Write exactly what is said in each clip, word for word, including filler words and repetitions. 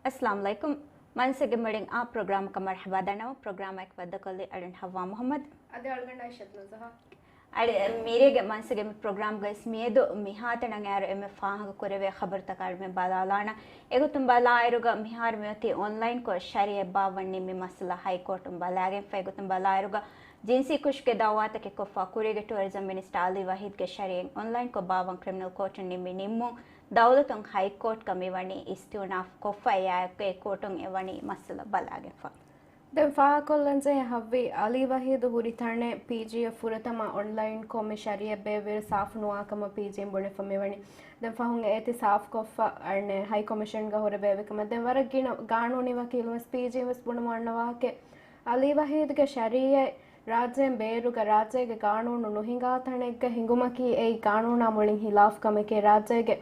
އައްސަލާމު ޢަލައިކުމް. މަންސަގެ މުޅިން އާ ޕްރޮގްރާމަކަށް މަރުޙަބާ ދަންނަވަން. ޕްރޮގްރާމަށް އެކު ވައްދަކޮށްލީ އަޅުން ޙައްވާ މުޙައްމަދު. އަދި އަޅުގަނޑާ ޝަދްނަ ޒަހާ. އަދި މީރޭގެ މަންސަގެ މި ޕްރޮގްރާމްގައި މިއަދު މިހާތަނަށް އައިރު އެންމެ ފާހަގަ ކުރެވޭ ޚަބަރުތަކާ އަޅުމެން ބަލާލާނަން. އެގޮތުން ބަލާއިރުގަ މިހާރު މިއޮތީ އޮންލައިންކޮށް ޝަރީއަތް ބާއްވަން ނިންމި މައްސަލަ ހައިކޯޓުން ބަލާގެންފަ. އެގޮތުން ބަލާއިރުގަ ޖިންސީ ކުށުގެ ދައުވާތަކެއް ކޮށްފަ ކުރީގެ ޓޫރިޒަމް މިނިސްޓަރ އަލީ ވަހީދްގެ ޝަރީއަތް އޮންލައިންކޮށް ބާއްވަން ކްރިމިނަލް ކޯޓުން ނިންމި ނިންމުން ދައުލަތުން ހައިކޯޓްގަ މިވަނީ އިސްތިއުނާފް ކޮށްފަ އެއާއެކު އެ ކޯޓުން އެވަނީ މައްސަލަ ބަލާގެންފަ. ދެން ފާހަގަކޮށްލަންޖެހޭ ހައްވީ އަލީ ވަހީދު ހުރި ތަނެއް ޕީޖީއަށް ފުރަތަމަ އޮންލައިންކޮށް މި ޝަރީއަތް ބޭއްވިއިރު ސާފު ނުވާކަމަށް ޕީޖީން ބުނެފަ މިވަނީ. ދެން ފަހުން އޭތި ސާފުކޮށްފަ އަންނެ ހައި ކޮމިޝަންގަ ހުރެ ބޭއްވިކަމަށް. ދެން ވަރަށް ގިނަ ގާނޫނީ ވަކީލުން ވެސް ޕީޖީން ވެސް ބުނުމުން އަންނަ ވާހަކައެއް. އަލީ ވަހީދުގެ ޝަރީއަތް ރާއްޖޭން ބޭރުގަ ރާއްޖޭގެ ގާނޫނު ނުހިނގާ ތަނެއްގަ ހިނގުމަކީ އެއީ ގާނޫނާ މުޅިން ހިލާފް ކަމެކޭ. ރާއްޖޭގެ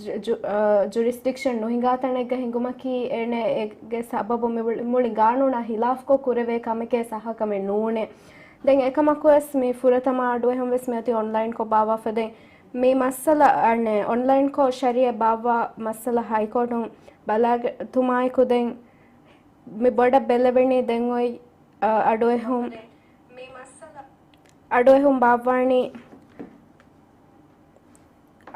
ޖު-، ޖު-، އަ، ޖުރިސްޑިކްޝަން ނުހިނގާ ތަނެއްގަ ހިނގުމަކީ އޭނަ އޭގެ ސަބަބު މި މުޅި، މުޅި ގާނޫނާ ހިލާފްކޮށް ކުރެވޭ ކަމެކޭ ސައްހަ ކަމެއް ނޫނޭ. ދެން އެކަމަކުވެސް މި ފުރަތަމަ އަޑުއެހުން ވެސް މިއޮތީ އޮންލައިންކޮށް ބާއްވާފަ. ދެން މި މައްސަލަ އަނެއް އޮންލައިންކޮށް ޝަރީއަތް ބާއްވާ މައްސަލަ ހައިކޯޓުން ބަލާގަތުމާއެކު ދެން މި ބޮޑަށް ބެލެވެނީ ދެން އޮތް، އަ، އަޑުއެހުން، އަޑުއެހުން ބާއްވާނީ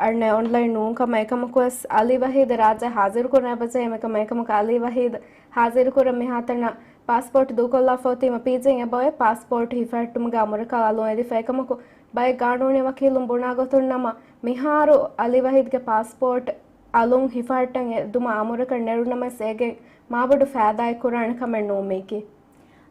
އަނެއް އޮންލައިން ނޫން ކަމަށް. އެކަމަކުވެސް އަލީ ވަހީދު ރާއްޖެ ހާޒިރުކުރަން އެބަޖެހޭ ކަމަށް. އެކަމަކު އަލީ ވަހީދު ހާޒިރުކުރަން މިހާތަނަށް ޕާސްޕޯޓް ދޫކޮށްލާފަ އޮތީމަ ޕީޖީން އެބައޮތް ޕާސްޕޯޓް ހިފަހައްޓުމުގެ އަމުރަކާ އަލުން އެދިފަ. އެކަމަކު ބައެއް ގާނޫނީ ވަކީލުން ބުނާ ގޮތުން ނަމަ، މިހާރު އަލީ ވަހީދުގެ ޕާސްޕޯޓް އަލުން ހިފަހައްޓަން އެ-، ދުމަށް އަމުރަކަށް ނެރުނަމަވެސް އޭގެ މާބޮޑު ފައިދާއެއް ކުރާނެ ކަމެއް ނޫން މީކީ.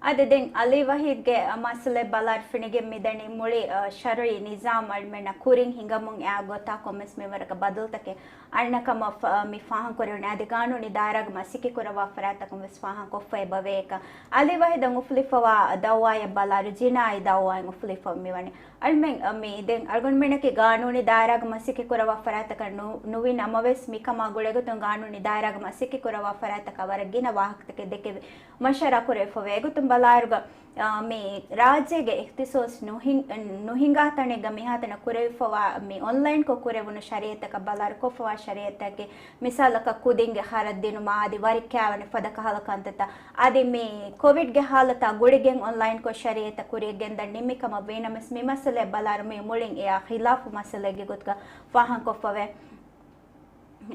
އަދި ދެން އަލީ ވަހީދްގެ މައްސަލައެއް ބަލާއިރު ފެނިގެން މިދަނީ މުޅި، އަ، ޝަރުއީ ނިޒާމް އަޅުމެންނަށް ކުރިން ހިނގަމުން އެއާ ގޮތާ ކޮންމެސް މިންވަރަކަށް ބަދަލުތަކެއް އަންނަ ކަމަށް ފަ-، މި ފާހަގަކުރެވުނީ. އަދި ގާނޫނީ ދާއިރާގެ މަސައްކަތް ކުރައްވާ ފަރާތްތަކުން ވެސް ފާހަގަކޮށްފައި އެބަވޭ. އެކަ އަލީ ވަހީދަށް އުފުލިފަވާ ދައުވާއަށް ބަލާއިރު ޖިނާއީ ދައުވާއެއް އުފުލިފަ މިވަނީ. އަޅުމެން، އަ، މި ދެން އަޅުގަނޑުމެންނަކީ ގާނޫނީ ދާއިރާގެ މަސައްކަތް ކުރައްވާ ފަރާތްތަކަށް ނު-، ނުވި ނަމަވެސް، މިކަމާ ގުޅޭގޮތުން ގާނޫނީ ދާއިރާގެ މަސައްކަތް ކުރައްވާ ފަރާތްތަކަށް ވަރަށް ގިނަ ވާހަކަތަކެއް ދެކެވި މަޝްވަރާ ކުރެވިފަވޭ. އެގޮތުން ބަލާއިރުގަ، އަ، މި ރާއްޖޭގެ އިޚްތިޞާޞް ނުހިން-، ނުހިނގާ ތަނެއްގަ މިހާތަނަށް ކުރެވިފަވާ މި އޮންލައިންކޮށް ކުރެވުނު ޝަރީއަތްތަކަށް ބަލާއިރު ކޮށްފަވާ ޝަރީއަތްތަކެއް، މިސާލަކަށް ކުދިންގެ ޚަރަދު ދިނުމާ އަދި ވަރިއްކާވަނި ފަދަ ކަހަލަ ކަންތައްތައް. އަދި މި ކޮވިޑްގެ ހާލަތާ ގުޅިގެން އޮންލައިންކޮށް ޝަރީއަތްތައް ކުރިއަށް ގެންދަން ނިންމި ކަމަށް ވީނަމަވެސް، މި މައްސަލައެއް ބަލާއިރު މި މުޅިން އެއާ ޚިލާފު މައްސަލައެއްގެ ގޮތުގަ ފާހަގަކޮށްފަވޭ.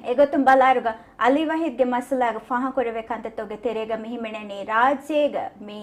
އެގޮތުން ބަލާއިރުގަ އަލީ ވަހީދްގެ މައްސަލާގަ ފާހަގަކުރެވޭ ކަންތައްތަކުގެ ތެރޭގަ މިހިމެނެނީ ރާއްޖޭގަ މި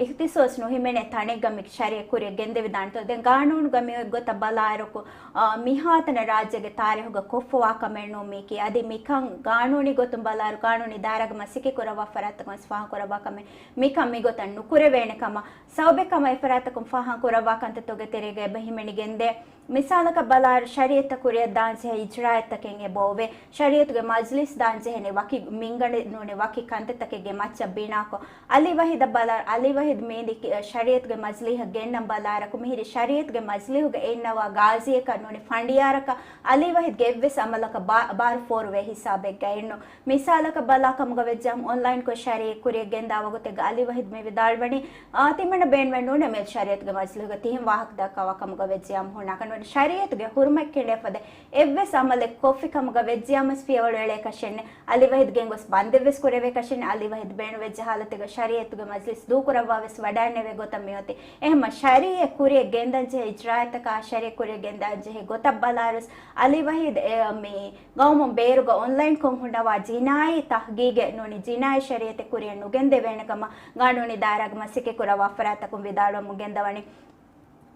އިޚްތިޞާޞް ނުހިމެނޭ ތަނެއްގަ މި ޝަރީއަތް ކުރިއަށް ގެންދެވިދާނެތޯ. ދެން ގާނޫނުގަ މި އޮތް ގޮތަށް ބަލާއިރަކު، އާ، މިހާތަނަށް ރާއްޖޭގެ ތާރީހުގަ ކޮށްފަވާ ކަމެއް ނޫން މީކީ. އަދި މިކަން ގާނޫނީ ގޮތުން ބަލާއިރު، ގާނޫނީ ދާއިރާގެ މަސައްކަތް ކުރައްވާ ފަރާތްތަކުން ވެސް ފާހަގަކުރައްވާ ކަމެއް، މިކަން މިގޮތަށް ނުކުރެވޭނެ ކަމަށް. ސަބަބެއް ކަމަށް އެފަރާތްތަކުން ފާހަގަކުރައްވާ ކަންތައްތަކުގެ ތެރޭގަ އެބަ ހިމެނިގެންދޭ. މިސާލަކަށް ބަލާއިރު، ޝަރީއަތްތައް ކުރިއަށް ދާންޖެހޭ އިޖްރާއަތްތަކެއް އެބައޮވޭ. ޝަރީއަތުގެ މަޖްލިސް ދާންޖެހޭނެ ވަކި މިންގަނޑެއް ނޫނޭ، ވަކި ކަންތައްތަކެއްގެ މައްޗަށް ބިނާކޮށް، އަލީ ވަހީދަށް ބަލާ-، އަލީ ވަހީދު މީނީ ކި-، ޝަރީއަތުގެ މަޖްލީހަށް ގެންނަން ބަލާއިރަކު، މިހިރީ ޝަރީއަތުގެ މަޖްލީހުގަ އިންނަވާ ގާޒީއަކަށް ނޫނީ ފަނޑިޔާރަކަށް އަލީ ވަހީދުގެ އެއްވެސް އަމަލަކަށް ބާ-، ބާރު ފޯރުވޭ ހިސާބެއްގައެއްނު. މިސާލަކަށް ބަލާ ކަމުގަ ވެއްޖެއްޔާމު، އޮންލައިންކޮށް ޝަރީއަތް ކުރިއަށް ގެންދާ ވަގުތެއްގަ އަލީ ވަހީދު މި ވިދާޅުވަނީ، އާ، ތިމަންނަ ބޭނުމެއް ނޫނޭ މި ޝަރީއަތުގެ މަޖްލީހުގަ ތިހެން ވާހަކަ ދައްކަވާ ކަމުގަ ވެއްޖެއްޔާމު ހުންނާކަށް ނޫނީ. ޝަރީއަތުގެ ހުރުމަތް ކެނޑޭ ފަދަ އެއްވެސް އަމަލެއް ކޮށްފި ކަމުގަ ވެއްޖެއްޔާމުވެސް ފިޔަވަޅު އެޅޭކަށެއް ނެތް. އަލީ ވަހީދު ގެންގޮސް ބަންދެއްވެސް ކުރެވޭކަށެއް ނެތް. އަލީ ވަހީދު ބޭނުންވެއްޖެ ހާލަތެއްގަ ޝަރީއަތުގެ މަޖްލިސް ދޫކުރައްވާވެސް ވަޑައިންނެވޭ ގޮތަށް މިއޮތީ. އެހެންމަ ޝަރީއަތް ކުރިއަށް ގެންދަންޖެހޭ އިޖްރާއަތްތަކާ، ޝަރީއަތް ކުރިއަށް ގެންދަންޖެހޭ ގޮތަށް ބަލާއިރުވެސް އަލީ ވަހީދު އެ، މި ގައުމުން ބޭރުގަ އޮންލައިންކޮށް ހުންނަވާ ޖިނާއީ ތަހުގީގެއް ނޫނީ ޖިނާއީ ޝަރީއަތެއް ކުރިއަށް ނުގެންދެވޭނެ ކަމަށް ގާނޫނީ ދާއިރާގެ މަސައްކަތް ކުރައްވާ ފަރާތްތަކުން ވިދާޅުވަމުން ގެންދަވަނީ.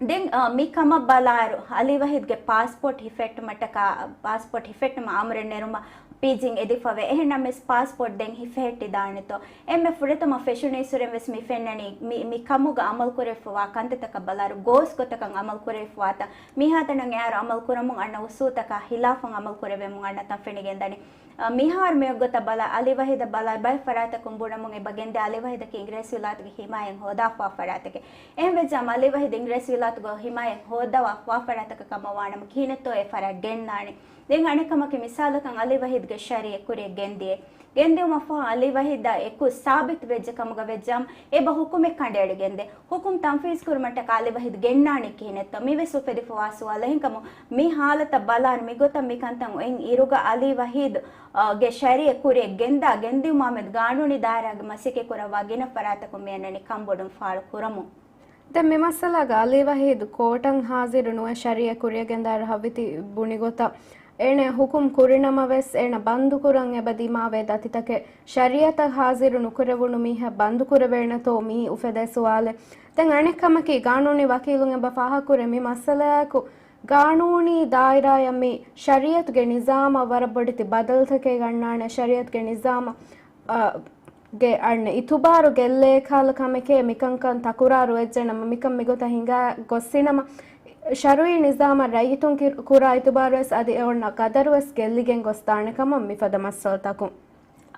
ދެން، އަ، މި ކަމަށް ބަލާއިރު، އަލީ ވަހީދުގެ ޕާސްޕޯޓް ހިފެއްޓުމަށްޓަކާ، ޕާސްޕޯޓް ހިފެއްޓުމަށް އަމުރެއް ނެރުމަށް ޕީޖީން އެދިފަވޭ. އެހެންނަމަވެސް، ޕާސްޕޯޓް ދެން ހިފެހެއްޓިދާނެތޯ؟ އެންމެ ފުރަތަމަ ފެށުނީއްސުރެން ވެސް މި ފެންނަނީ، މި، މި ކަމުގަ އަމަލު ކުރެވިފަވާ ކަންތައްތަކަށް ބަލާއިރު، ގޯސް ގޮތަކަށް އަމަލު ކުރެވިފަވާތަ، މިހާތަނަށް އެއާއިރު އަމަލު ކުރަމުން އަންނަ އުސޫލުތަކާ ހިލާފަށް އަމަލު ކުރެވެމުން އަންނަ ތަން ފެނިގެންދަނީ. އަ، މިހާރު މި ގޮތަށް ބަލާ، އަލީ ވަހީދަށް ބަލާ، ބައެއް ފަރާތްތަކުން ބުނަމުން އެބަ ގެންދޭ އަލީ ވަހީދަކީ އިނގިރޭސިވިލާތުގެ ހިމާޔަތް ހޯދާފަވާ ފަރާތެކޭ. އެހެން ވެއްޖާމަ، އަލީ ވަހީދު އިނގިރޭސިވިލާތުގަ ހިމާޔަތް ހޯދަވާ ފަރާތަކަށް ކަމަށް ވާނަމަ، ކިހިނެއްތޯ އެ ފަރާތް ގެންނާނެ؟ ދެން އަނެއްކަމަކީ، މިސާލަކަށް އަލީ ވަހީދުގެ ޝަރީއަތް ކުރިއަށް ގެންދިޔަ، ގެންދިއުމަށްފަހު އަލީ ވަހީދާ އެކު ސާބިތު ވެއްޖެ ކަމުގަ ވެއްޖާމަ، އެބަ ހުކުމެއް ކަނޑައެޅިގެންދޭ. ހުކުމް ތަންފީޒް ކުރުމަށްޓަކާ އަލީ ވަހީދު ގެންނާނީ ކިހިނެއްތޯ؟ މިވެސް އުފެދިފަވާ ސުވާލެއް. އެހެންކަމުން މި ހާލަތަށް ބަލާން މިގޮތަށް މިކަންތައް އޮތް އިރުގަ އަލީ ވަހީދު، އަ، ގެ ޝަރީއަތް ކުރިއަށް ގެންދާ ގެންދިއުމާމެދު ގާނޫނީ ދާއިރާގެ މަސައްކަތް ކުރައްވާ ގިނަ ފަރާތަކުން މި އަންނަނީ ކަންބޮޑުން ފާޅު ކުރަމުން. ދެން މި މައްސަލާގަ އަލީ ވަހީދު ކޯޓަށް ހާޒިރު ނުވެ ޝަރީއަތް ކުރިއަށް ގެންދާއިރު ހަވީތި ބުނި ގޮތަށް، އޭނަ ހުކުމް ކުރިނަމަވެސް، އޭނަ ބަންދުކުރަން އެބަ ދިމާވޭ ދަތިތަކެއް، ޝަރީއަތަށް ހާޒިރު ނުކުރެވުނު މީހަށް ބަންދުކުރެވޭނެތޯ މީ އުފެދޭ ސުވާލެއް. ދެން އަނެއް ކަމަކީ، ގާނޫނީ ވަކީލުން އެބަ ފާހަގަކުރޭ މި މައްސަލާއަކު ގާނޫނީ ދާއިރާއަށް މި ޝަރީއަތުގެ ނިޒާމަށް ވަރަށް ބޮޑެތި ބަދަލުތަކެއް ގަންނާނެ، ޝަރީއަތުގެ ނިޒާމަށް، އަ، ގެ އަންނަ އިތުބާރު ގެއްލޭ ކަހަލަ ކަމެކޭ މިކަންކަން ތަކުރާރު ވެއްޖެނަމަ، މިކަން މިގޮތަށް ހިނގާ ގޮއްސިނަމަ، ޝަރުއީ ނިޒާމަށް ރައްޔިތުން ކި-، ކުރާ އިތުބާރުވެސް އަދި އެ އޮންނަ ގަދަރުވެސް ގެއްލިގެން ގޮސްދާނެ ކަމަށް މިފަދަ މައްސަލަތަކުން.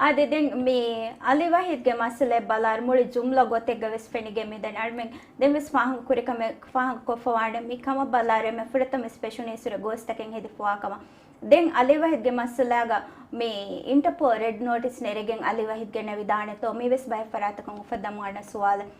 އާދެ، ދެން މި އަލީ ވަހީދުގެ މައްސަލައެއް ބަލާއިރު މުޅި ޖުމްލަ ގޮތެއްގަ ވެސް ފެނިގެން މިދަނީ. އަޅުމެން ދެން ވެސް ފާހަގަ ކުރި ކަމެއް ފާހަގަ ކޮށްފަވާނެ. މި ކަމަށް ބަލާއިރު އެންމެ ފުރަތަމަ ސްޕެޝަލް ނީޑްސް ގޯސްތަކެއް ހެދިފަވާ ކަމަށް. ދެން އަލީ ވަހީދުގެ މައްސަލާގަ މި އިންޓަޕޯލް ރެޑް ނޯޓިސް ނެރެގެން އަލީ ވަހީދު ގެނެވިދާނެތޯ؟ މީވެސް ބައެއް ފަރާތަކުން އުފައްދަމުން އަންނަ ސުވާލެއް.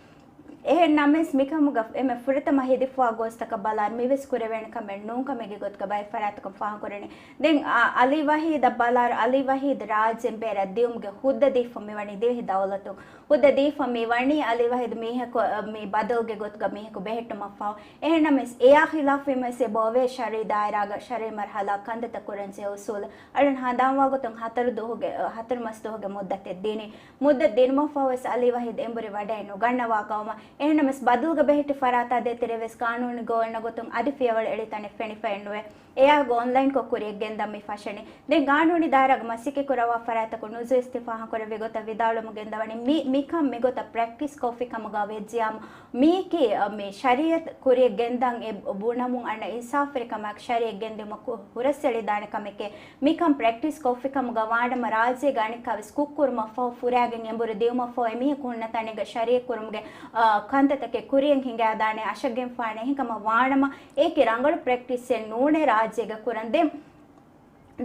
އެހެން ނަމަވެސް މިކަމުގަ އެންމެ ފުރަތަމަ ހެދިފަވާ ގޯސްތަކަށް ބަލާއިރު މިވެސް ކުރެވޭނެ ކަމެއް ނޫން ކަމެއްގެ ގޮތުގަ ބައެއް ފަރާތަކުން ފާހަގަކުރަނީ. ދެން އަ-، އަލީ ވަހީދަށް ބަލާއިރު އަލީ ވަހީދު ރާއްޖޭން ބޭރަށް ދިއުމުގެ ހުއްދަ ދީފަ މިވަނީ ދިވެހި ދައުލަތުން. ހުއްދަ ދީފަ މިވަނީ އަލީ ވަހީދު މީހަކު، މި ބަދަލުގެ ގޮތުގަ މީހަކު ބެހެއްޓުމަށްފަހު. އެހެންނަމަވެސް އެޔާ ޚިލާފުވީމަވެސް އެބައޮވޭ ޝަރުއީ ދާއިރާގަ ޝަރުއީ މަރުހަލާ ކަންތައްތައް ކުރަންޖެހޭ އުސޫލު. އަޅުން ހަނދާންވާ ގޮތުން ހަތަރު ދުވަހުގެ، ހަތަރު މަސް ދުވަހުގެ މުއްދަތެއް ދިނީ. މުއްދަތު ދިނުމަށްފަހުވެސް އަލީ ވަހީދު އެނބުރި ވަޑައެއް ނުގަންނަވާ ގައުމަށް. އެހެންނަމަވެސް ބަދަލުގަ ބެހެއްޓި ފަރާތާ ދޭތެރޭވެސް ގާނޫނީ ގޮވައިންނަ ގޮތުން އަދި ފިޔަވަޅު އެޅި ތަނެއް ފެނިފައެއްނުވޭ. އެޔާ އޮންލައިންކޮށް ކުރިއަށް ގެންދަން މި ފަށަނީ. ދެން ގާނޫނީ ދާއިރާގަ މަސައްކަތް ކުރައްވާ ފަރާތަކުން ނުޒުވެސް ތި ފާހަގަކުރެއްވި ގޮތަށް ވިދާޅުވަމުން ގެންދަވަނީ މި، މިކަން މިގޮތަށް ޕްރެކްޓިސް ކޮށްފި ކަމުގަ ވެއްޖިޔާމު، މީކީ، އަ، މި ޝަރީއަތް ކުރިއަށް ގެންދަން އެ ބުނަމުން އަންނަ އިންސާފުވެރިކަމާއެކު ޝަރީއަތް ގެންދިއުމަށް ކު-، ހުރަސްއެޅިދާނެ ކަމެކޭ. މިކަން ޕްރެކްޓިސް ކޮށްފި ކަމުގަ ވާނަމަ ރާއްޖޭގަ އަނެއްކާވެސް ކުށްކުރުމަށްފަހު ފުރާގެން އެނބުރި ދިއުމަށްފަހު އެމީހަކު ހުންނަ ތަނެއްގަ ޝަރީއަތް ކުރުމުގެ، އާ، ކަންތައްތަކެއް ކުރިއަށް ހިނގާދާނެ އަށަށް ގެންފާނެ. އެހެންކަމަށް ވާނަމަ އޭކި ރަނގަޅު ޕްރެކްޓިސްއެއް ނޫނޭ ރާއްޖޭގަ ކުރަން. ދެން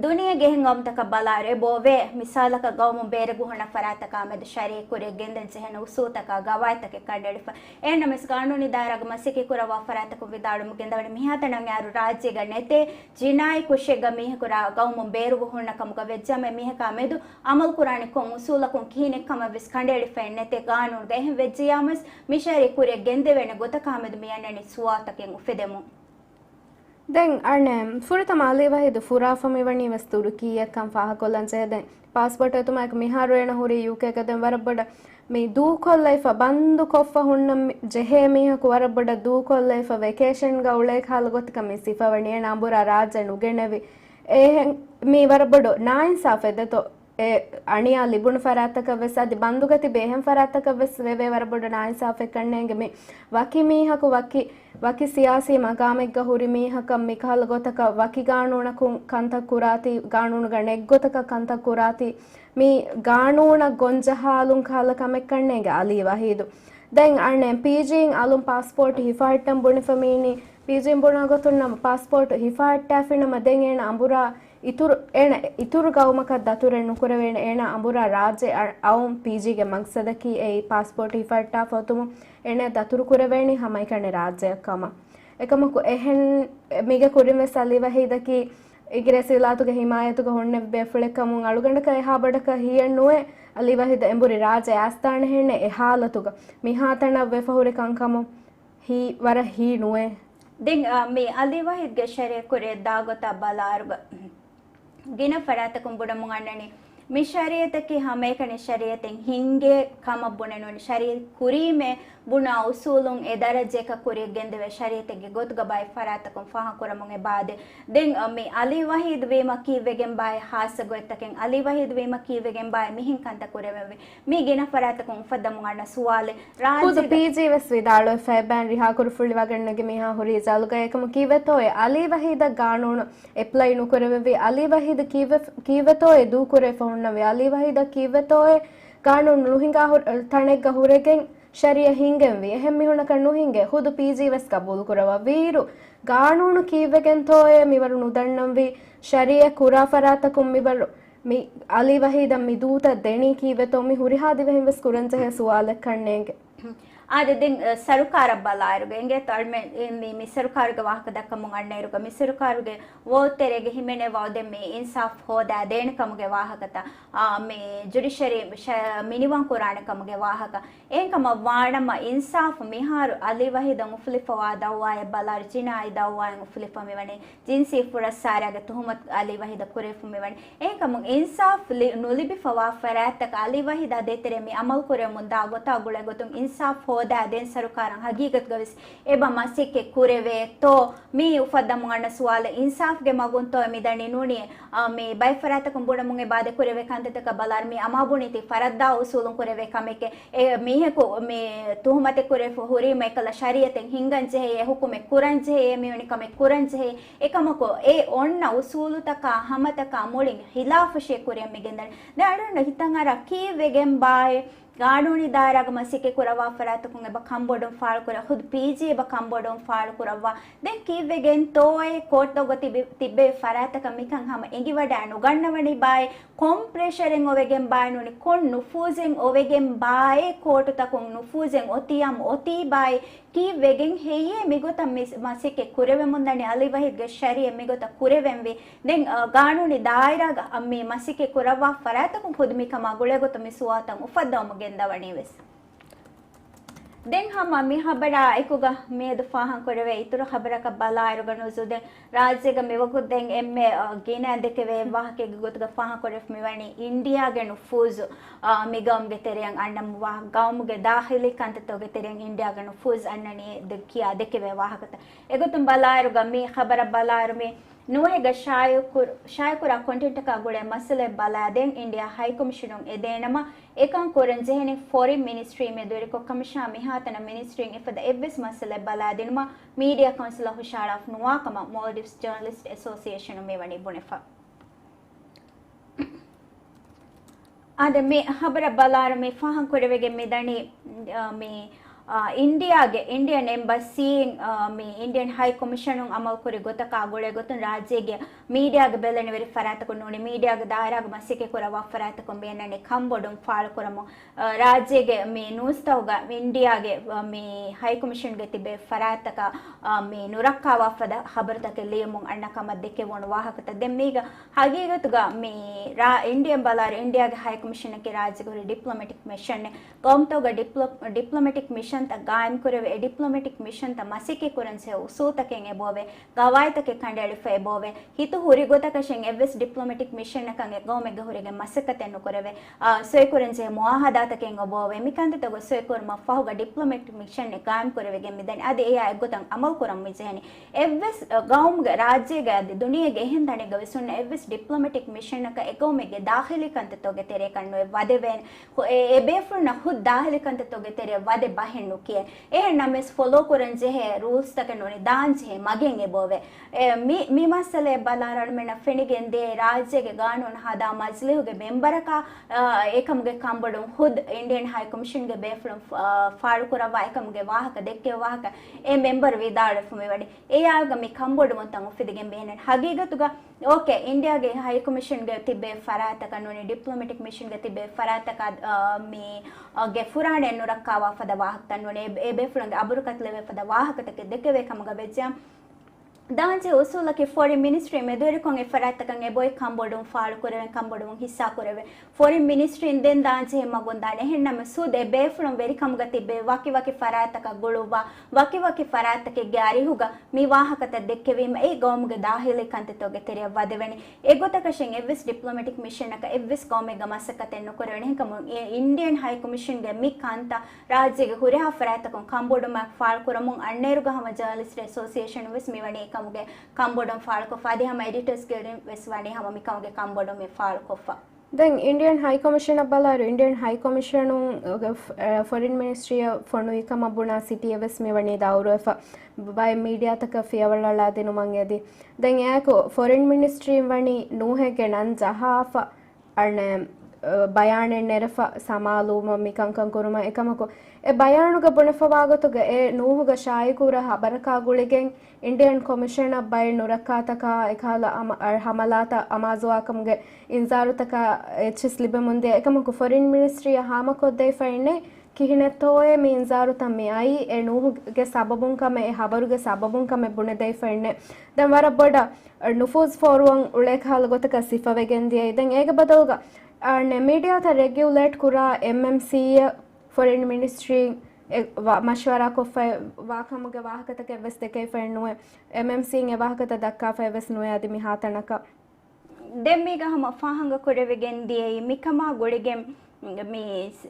ދުނިޔޭގެ އެހެން ގައުމުތަކަށް ބަލާއިރު އެބައޮވޭ. މިސާލަކަށް ގައުމުން ބޭރަށް ހުންނަ ފަރާތަކާމެދު ޝަރީއަތް ކުރިއަށް ގެންދަން ޖެހޭނެ އުސޫލުތަކާ ގަވާއިދުތަކެއް ކަނޑައެޅިފަ. އެހެންނަމަވެސް ގާނޫނީ ދާއިރާގަ މަސައްކަތް ކުރައްވާ ފަރާތަކުން ވިދާޅުވަމުން ގެންދަވަނީ މިހާތަނަށް އައިރު ރާއްޖޭގަ ނެތޭ ޖިނާއީ ކުށެއްގަ މީހަކު ރާ-، ގައުމުން ބޭރުގަ ހުންނަ ކަމުގަ ވެއްޖާމަ އެމީހަކާ މެދު އަމަލުކުރާނީ ކޮން އުސޫލަކުން ކިހިނެއްކަމަށްވެސް ކަނޑައެޅިފައެއް ނެތޭ. ގާނޫނުގަ އެހެން ވެއްޖިޔާމުވެސް މި ޝަރީއަތް ކުރިއަށް ގެންދެވޭނެ ގޮތަކާމެދު މި އަންނަނީ ސުވާލުތަކެއް އުފެދެމުން. ދެން އަނެއް ފުރަތަމަ އަލީ ވަހީދު ފުރާފަ މިވަނީ ވެސް ތުރުކީއަށްކަން ފާހަގަކޮށްލަން ޖެހޭ. ދެން ޕާސްޕޯޓް އެތުމާއެކު މިހާރު އޭނަ ހުރީ ޔޫކޭގަ. ދެން ވަރަށް ބޮޑަށް މި ދޫކޮށްލައިފަ، ބަންދުކޮށްފަ ހުންނަ މި-، ޖެހޭ މީހަކު ވަރަށް ބޮޑަށް ދޫކޮށްލައިފަ ވެކޭޝަންގަ އުޅޭ ކަހަލަ ގޮތަކަށް މި ސިފަވަނީ. އޭނަ އަނބުރާ ރާއްޖެ ނުގެނެވި. އެހެން މީ ވަރަށް ބޮޑު ނާއިންސާފެއް ދެތޯ. އެ އަނިޔާ ލިބުނު ފަރާތަކަށް ވެސް އަދި ބަންދުގަ ތިބި އެހެން ފަރާތަކަށް ވެސް ވެވޭ ވަރަށް ބޮޑު ނާއިންސާފެއް ކަންނޭނގެ. މި ވަކި މީހަކު ވަކި، ވަކި ސިޔާސީ މަގާމެއްގަ ހުރި މީހަކަށް މިކަހަލަ ގޮތަކަށް ވަކި ގާނޫނަކުން ކަންތައް ކުރާތީ، ގާނޫނުގަ ނެތް ގޮތަކަށް ކަންތައް ކުރާތީ، މި ގާނޫނަށް ގޮންޖަހާލުން ކަހަލަ ކަމެއް ކަންނޭނގެ އަލީ ވަހީދު. ދެން އަނެއް ޕީޖީއިން އަލުން ޕާސްޕޯޓް ހިފަހައްޓަން ބުނެފަ މީނީ، ޕީޖީއިން ބުނާ ގޮތުން ނަމަ ޕާސްޕޯޓް ހިފަހައްޓާފިނަމަ ދެން އޭނަ އަނބުރާ އިތުރު، އޭނަ އިތުރު ގައުމަކަށް ދަތުރެއް ނުކުރެވޭނެ. އޭނަ އަނބުރާ ރާއްޖެ އަ-، އައުން. ޕީޖީގެ މަގްސަދަކީ އެއީ ޕާސްޕޯޓް ހިފަހައްޓާފަ އޮތުމުން އޭނަ ދަތުރު ކުރެވޭނީ ހަމައެކަނި ރާއްޖެއަށް ކަމަށް. އެކަމަކު އެހެން މީގެ ކުރިން ވެސް އަލީ ވަހީދަކީ އިނގިރޭސި ވިލާތުގެ ހިމާޔަތުގަ ހުންނެވި ބޭފުޅެއް ކަމުން އަޅުގަނޑަކަށް އެހާ ބޮޑަކަށް ހީއެއް ނުވޭ އަލީ ވަހީދު އެނބުރި ރާއްޖެ އައިސްދާނެހެންނެއް އެ ހާލަތުގަ. މިހާތަނަށް ވެފަ ހުރި ކަންކަމުން ހީ ވަރަށް ހީ ނުވޭ. ދެން، އާ، މި އަލީ ވަހީދުގެ ޝަރީއަތް ކުރިއަށް ދާ ގޮތާ ބަލާއިރު، ގިނަ ފަރާތަކުން ބުނަމުން އަންނަނީ، މި ޝަރީއަތަކީ ހަމައެކަނި ޝަރީއަތެއް ހިނގޭ ކަމަށް ބުނެނުން، ޝަރީއަތް ކުރީމޭ ބުނާ އުސޫލުން އެ ދަރަޖައަކަށް ކުރިއަށް ގެންދެވޭ ޝަރީއަތެއްގެ ގޮތުގަ ބައެއް ފަރާތަކުން ފާހަގަކުރަމުން އެބައާދޭ. ދެން، އަ، މި އަލީ ވަހީދު ވީމަ ކީއްވެގެން ބާއޭ ހާއްސަ ގޮތްތަކެއް؟ އަލީ ވަހީދު ވީމަ ކީއްވެގެން ބާއޭ މިހެން ކަންތައް ކުރެވެވި؟ މީ ގިނަ ފަރާތަކުން އުފައްދަމުން އަންނަ ސުވާލެއް. ޚުދު ރާއްޖޭގަ ޕީޖީ ވެސް ވިދާޅުވެފައި ބައިން ރިހާކުރުފުޅި ވަގަށް ނެގި މިހާ ހުރީ ޖަލުގަ. އެކަމު ކީއްވެތޯއޭ އަލީ ވަހީދަށް ގާނޫނު އެޕްލައި ނުކުރެވެވި؟ އަލީ ވަހީދު ކީއްވެ-، ކީއްވެތޯއޭ ދޫކުރެވިފަ ހުންނަވި؟ އަލީ ވަހީދަށް ކީއްވެތޯއޭ ގާނޫނު ނުހިނގާ ހު-، ތަނެއްގަ ހުރެގެން ޝަރީއަތް ހިންގެންވީ. އެހެން މީހުންނަކަށް ނުހިނގޭ. ޚުދު ޕީޖީ ވެސް ގަބޫލު ކުރައްވާ. ވީއިރު ގާނޫނު ކީއްވެގެންތޯއޭ މިވަރު ނުދަންނަންވީ؟ ޝަރީއަތް ކުރާ ފަރާތަކުން މިވަރު މި އަލީ ވަހީދަށް މި ދޫތައް ދެނީ ކީއްވެތޯ؟ މި ހުރިހާ ދިވެހިން ވެސް ކުރަންޖެހޭ ސުވާލެއްކަންނޭނގެ. އާދެ، ދެން، އަ، ސަރުކާރަށް ބަލާއިރުގަ އިނގޭތޯ އަޅުމެން މި، މި ސަރުކާރުގެ ވާހަކަ ދައްކަމުން އަންނައިރުގަ މި ސަރުކާރުގެ ވޯ ތެރޭގަ ހިމެނޭ ވައުދެއް މި އިންސާފް ހޯދާ ދޭނެ ކަމުގެ ވާހަކަތައް، އާ، މި ޖުޑިޝަރީ ޝަ-، މިނިވަން ކުރާނެ ކަމުގެ ވާހަކަ. އެހެންކަމަށް ވާނަމަ އިންސާފު މިހާރު އަލީ ވަހީދަށް އުފުލިފަވާ ދައުވާއެއް ބަލާއިރު ޖިނާއީ ދައުވާއެއް އުފުލިފަ މިވަނީ. ޖިންސީ ފުރައްސާރައިގެ ތުހުމަތު އަލީ ވަހީދަށް ކުރެވިފަ މިވަނީ. އެހެންކަމުން އިންސާފް ލި-، ނުލިބިފަވާ ފަރާތްތަކަށް އަލީ ވަހީދާ ދޭތެރޭ މި އަމަލު ކުރެވެމުން ދާ ގޮތާ ގުޅޭ ގޮތުން އިންސާފް ހޯދާ ދޭން ސަރުކާރަށް ހަގީގަތުގަ ވެސް އެބަ މަސައްކަތް ކުރެވޭތޯ؟ މި އުފައްދަމުން އަންނަ ސުވާލަށް އިންސާފްގެ މަގުންތޯ މި ދަނީ ނޫނީ؟ އާ، މި ބައެއް ފަރާތްތަކުން ބުނަމުން އެބާ ދެ ކުރެވޭ ކަންތައްތަކަށް ބަލާއިރު މި އަމާ ބުނީތީ ފަރައްދާ އުސޫލުން ކުރެވޭ ކަމެކޭ. އެ މީހަކު މި ތުހުމަތެއް ކުރެވިފަ ހުރީމަ އެކަލަ ޝަރީއަތެއް ހިންގަން ޖެހޭ، އެ ހުކުމެއް ކުރަން ޖެހޭ، އެ މިވެނި ކަމެއް ކުރަން ޖެހޭ. އެކަމަކު އެ އޮންނަ އުސޫލުތަކާ ހަމަތަކާ މުޅިން ހިލާފުށޭ ކުރިއަށް މި ގެންދަނީ. ދެން އަޅުގަނޑު ހިތަށް އަރާ ކީއްވެގެން ބާއޭ؟ ގާނޫނީ ދާއިރާގަ މަސައްކަތް ކުރައްވާ ފަރާތަކުން އެބަ ކަންބޮޑުން ފާޅުކުރާ، ޚުދު ޕީޖީ އެބަ ކަންބޮޑުން ފާޅުކުރައްވާ. ދެން ކީއްވެގެންތޯއޭ ކޯޓްތަކުގަ ތިބި-، ތިއްބެވި ފަރާތްތަކަށް މިކަން ހަމަ އެނގިވަޑައި ނުގަންނަވަނީ ބާއޭ؟ ކޮން ޕްރެޝަރެއް އޮވެގެން ބާއޭ ނޫނީ؟ ކޮން ނުފޫޒެއް އޮވެގެން ބާއޭ ކޯޓުތަކުން ނުފޫޒެއް އޮތީ އަމް އޮތީ ބާއޭ؟ ކީއްވެގެން ހެއްޔޭ މިގޮތަށް މި މަސައްކަތް ކުރެވެމުންދަނީ؟ އަލީ ވަހީދްގެ ޝަރީއަތް މިގޮތަށް ކުރެވެންވީ. ދެން، އަ، ގާނޫނީ ދާއިރާގަ، އަ، މި މަސައްކަތް ކުރައްވާ ފަރާތަކުން ޚުދު މިކަމާ ގުޅޭގޮތުން މި ސުވާލުތައް އުފައްދަވަމުން ގެންދަވަނީ ވެސް. ދެން ހަމަ މި ހަބަރާ އެކުގަ މިއަދު ފާހަން ކުރެވޭ އިތުރު ހަބަރަކަށް ބަލާއިރުގަ ނުޒޫ ދެން ރާއްޖޭގަ މިވަގުތު ދެން އެންމެ، އަ، ގިނަ ދެކެވޭ ވާހަކައެއްގެ ގޮތުގަ ފާހަން ކުރެވިފަ މިވަނީ އިންޑިއާގެ ނުފޫޒު، އާ، މި ގައުމުގެ ތެރެއަށް އަންނަމުން ވާ ގައުމުގެ ދާޚިލީ ކަންތައްތަކުގެ ތެރެއަށް އިންޑިއާގެ ނުފޫޒު އަންނަނީ ދެ-، ކިޔާ ދެކެވޭ ވާހަކަތައް. އެގޮތުން ބަލާއިރުގަ މި ޚަބަރަށް ބަލާއިރު މި ނޫހެއްގަ ޝާއިޢުކުރ-، ޝާއިޢުކުރާ ކޮންޓެންޓަކާ ގުޅޭ މައްސަލައެއް ބަލާދޭން އިންޑިއާ ހައިކޮމިޝަނުން އެދޭނަމަ، އެކަން ކުރަން ޖެހެނީ ފޮރިން މިނިސްޓްރީ މެދުވެރިކޮށް ކަމަށާ މިހާތަނަށް މިނިސްޓްރީން އެފަދަ އެއްވެސް މައްސަލައެއް ބަލާދިނުމަށް މީޑިއާ ކައުންސިލަށް ހުށަހަޅާފަ ނުވާކަމަށް މޯލްޑިވްސް ޖަރނަލިސްޓް އެސޯސިއޭޝަނުން މިވަނީ ބުނެފަ. އާދެ، މި ހަބަރަށް ބަލާއިރު މި ފާހަން ކުރެވިގެން މިދަނީ، އ، މި، އ، އިންޑިއާގެ އިންޑިއަން އެމްބަސީން، އ، މި އިންޑިއަން ހައި ކޮމިޝަނުން އަމަލުކުރި ގޮތަކާ ގުޅޭ ގޮތުން ރާއްޖޭގެ މީޑިއާގެ ބެލެނިވެރި ފަރާތަކުން ނޫނީ މީޑިއާގެ ދާއިރާގެ މަސައްކަތް ކުރައްވާ ފަރާތަކުން މި އަންނަނީ ކަންބޮޑުން ފާޅުކުރަމުން، އ، ރާއްޖޭގެ މި ނޫސްތަކުގަ އިންޑިއާގެ، އ، މި ހައި ކޮމިޝަންގެ ތިބޭ ފަރާތްތަކަށް، އ، މި ނުރައްކާވާ ފަދަ ހަބަރުތަކެއް ލިޔެމުން އަންނަ ކަމަށް ދެކެވުނު ވާހަކަތައް. ދެން މީގަ ހަގީގަތުގަ މި ރާ-، އިންޑިއަން ބަލާއިރު އިންޑިއާގެ ހައި ކޮމިޝަނަކީ ރާއްޖޭގެ ހުރި ޑިޕްލޮމެޓިކް މިޝަނެއް. ގައުމުތަކުގަ ޑިޕްލޮ-، ޑިޕްލޮމެޓިކް މިޝަންތައް ގާއިމްކުރެވޭ، އެ ޑިޕްލޮމެޓިކް މިޝަންތައް މަސައްކަތް ކުރަންޖެހޭ އުސޫލުތަކެއް އެބައޮވޭ، ގަވާއިދުތަކެއް ކަނޑައެޅިފަ އެބައޮވޭ. ހިތު ހުރި ގޮތަކަށެއް އެއްވެސް ޑިޕްލޮމެޓިކް މިޝަނަކަށް އެ ގައުމެއްގަ ހުރެގެން މަސައްކަތެއް ނުކުރެވޭ. އާ، ސޮއިކުރަންޖެހޭ މުއާހަދާތަކެއް އެބައޮވޭ. މިކަންތައްތަކުގަ ސޮއިކުރުމަށް ފަހުގަ ޑިޕްލޮމެޓިކް މިޝަނެއް ގާއިމްކުރެވިގެން މިދަނީ. އަދި އެއާ އެއްގޮތަށް އަމަލުކުރަން މިޖެހެނީ. އެއްވެސް، އަ، ގައުމުގެ، ރާއްޖޭގަ އަދި ދުނިޔޭގެ އެހެން ތަނެއްގަ ވެސް ހުންނަ އެއްވެސް ޑިޕްލޮމެޓިކް މިޝަނަކަށް އެގައުމެއްގެ ދާޚިލީ ކަންތައްތަކުގެ ތެރެއަކަށް ނުއެއް ވަދެވޭނެ. އެ، އެ ބޭފުޅުންނަށް ހުދު ދާޚިލީ ކަންތައްތަކުގެ ތެރެއަށް ވަދެ ބަހެއް ނުކިޔޭ. އެހެން ނަމަވެސް ފޮލޯ ކުރަން ޖެހޭ ރޫލްސްތަކެއް ނޫނީ ދާން ޖެހޭ މަގެއް އެބައޮވޭ. އެ، މި، މި މައްސަލައެއް ބަލާއިރު އަޅުމެންނަށް ފެނިގެން ދޭ ރާއްޖޭގެ ގާނޫނު ހަދާ މަޖިލީހުގެ މެމްބަރަކާ، އާ، އެކަމުގެ ކަންބޮޑުން ޚުދު އިންޑިއަން ހައި ކޮމިޝަންގެ ބޭފުޅުން ފާ-، ފާޅުކުރައްވާ އެކަމުގެ ވާހަކަ ދެއްކެވި ވާހަކަ އެ މެމްބަރު ވިދާޅުވެފަ މިވަނީ. އެއާއެކުގަ މި ކަންބޮޑުވުންތައް އުފެދިގެން ބޭނުން. ހަގީގަތުގަ، އޯކޭ، އިންޑިއާގެ ހައި ކޮމިޝަންގެ ތިބޭ ފަރާތަކަށް ނޫނީ ޑިޕްލޮމެޓިކް މިޝަންގެ ތިބޭ ފަރާތަކަށް، އާ، މި، އާ، ގެ ފުރާނައެއް ނުރައްކާވާ ފަދަ ވާހަކަތައް ނޫނީ، އެ، އެ ބޭފުޅުންގެ އަބުރު ކަތިލެވޭ ފަދަ ވާހަކަތަކެއް ދެކެވޭ ކަމުގަ ވެއްޖެއްޔާ، ދާންޖެހޭ އުސޫލަކީ ފޮރިން މިނިސްޓްރީ މެދުވެރިކޮށް އެ ފަރާތްތަކަށް އެބައޮތް ކަންބޮޑުވުން ފާޅުކުރެވެން، ކަންބޮޑުވުން ހިއްސާކުރެވެން. ފޮރިން މިނިސްޓްރީން ދެން ދާންޖެހޭ މަގުން ދާނެ. އެހެންނަމަވެސް ހުދު އެ ބޭފުޅުން ވެރިކަމުގަ ތިބޭ ވަކިވަކި ފަރާތްތަކަށް ގުޅުއްވާ، ވަކިވަކި ފަރާތްތަކެއްގެ އަރިހުގަ މި ވާހަކަތައް ދެއްކެވީމަ އެ ގައުމުގެ ދާޚިލީ ކަންތައްތަކުގެ ތެރެއަށް ވަދެވެނީ. އެގޮތަކަށެއް އެއްވެސް ޑިޕްލޮމެޓިކް މިޝަނަކަށް އެއްވެސް ގައުމެއްގަ މަސައްކަތެއް ނުކުރެވެނީ. އެހެންކަމުން އެ އިންޑިއަން ހައި ކޮމިޝަންގެ މި ކަންތައް ރާއްޖޭގެ ހުރިހާ ފަރާތްތަކުން ކަންބޮޑުމަށް ފާޅުކުރަމުން އަންނައިރުގަ ހަމަ ޖަރނަލިސްޓް އެސޯސިއޭޝަނުން ވެސް މިވަނީ އެކަމުގެ ކަންބޮޑުން ފާޅުކޮށްފަ. އަދި ހަމަ އެޑިޓަރސް ގިލްޑުން ވެސް ވަނީ ހަމަ މިކަމުގެ ކަންބޮޑުން މި ފާޅުކޮށްފަ. ދެން އިންޑިއަން ހައި ކޮމިޝަނަށް ބަލާއިރު، އިންޑިއަން ހައި ކޮމިޝަނުން، އަ، ފޮރިން މިނިސްޓްރީއަށް ފޮނުވި ކަމަށް ބުނާ ސިޓީއެއް ވެސް މިވަނީ ދައުރުވެފަ. ބައެއް މީޑިއާތަކަށް ފިޔަވަޅުއަޅާދިނުމަށް އެދި. ދެން އެއާއެކު ފޮރިން މިނިސްޓްރީން ވަނީ ނޫހެއްގެ ނަން ޖަހާފަ. އަނެއް ބަޔާނެއް ނެރެފަ ސަމާލުވުމަށް މިކަންކަން ކުރުމަށް. އެކަމަކު، އެ ބަޔާނުގަ ބުނެފަވާގޮތުގަ އެ ނޫހުގަ ޝާއިކުރާ ހަބަރަކާ ގުޅިގެން އިންޑިއަން ކޮމިޝަނަށް ބައެއް ނުރައްކާތަކާ އެކަހަލަ އަމަ-، އަ-، ހަމަލާތައް އަމާޒުވާކަމުގެ އިންޒާރުތަކާ އެއްޗިސް ލިބެމުންދިޔަ. އެކަމަކު، ފޮރިން މިނިސްޓްރީއަށް ހާމަކޮށްދެވިފައެއްނެތް ކިހިނެއްތޯއޭ މި އިންޒާރުތައް މި އައީ އެ ނޫހުގެ ސަބަބުން ކަމެއް، އެ ހަބަރުގެ ސަބަބުން ކަމެއް ބުނެދެވިފައެއްނެތް. ދެން ވަރަށް ބޮޑަށް ނުފޫޒް ފޯރުވަން އުޅޭ ކަހަލަ ގޮތަކަށް ސިފަވެގެން ދިޔައީ. ދެން އޭގެ ބަދަލުގަ، އާ، މީޑިއާތައް ރެގިއުލޭޓް ކުރާ އެމްއެމްސީއަށް ފޮރިން މިނިސްޓްރީން އެ ވަ-، މަޝްވަރާ ކޮށްފައި ވާ ކަމުގެ ވާހަކަތަކެއް ވެސް ދެކެވިފައެއް ނުވޭ. އެމްއެމްސީން އެ ވާހަކަތައް ދައްކާފައި ވެސް ނުވޭ އަދި މި ހާތަނަކަށް. ދެން މީގަ ހަމަ ފާހަގަ ކުރެވިގެން ދިޔައީ މިކަމާ ގުޅިގެން މި،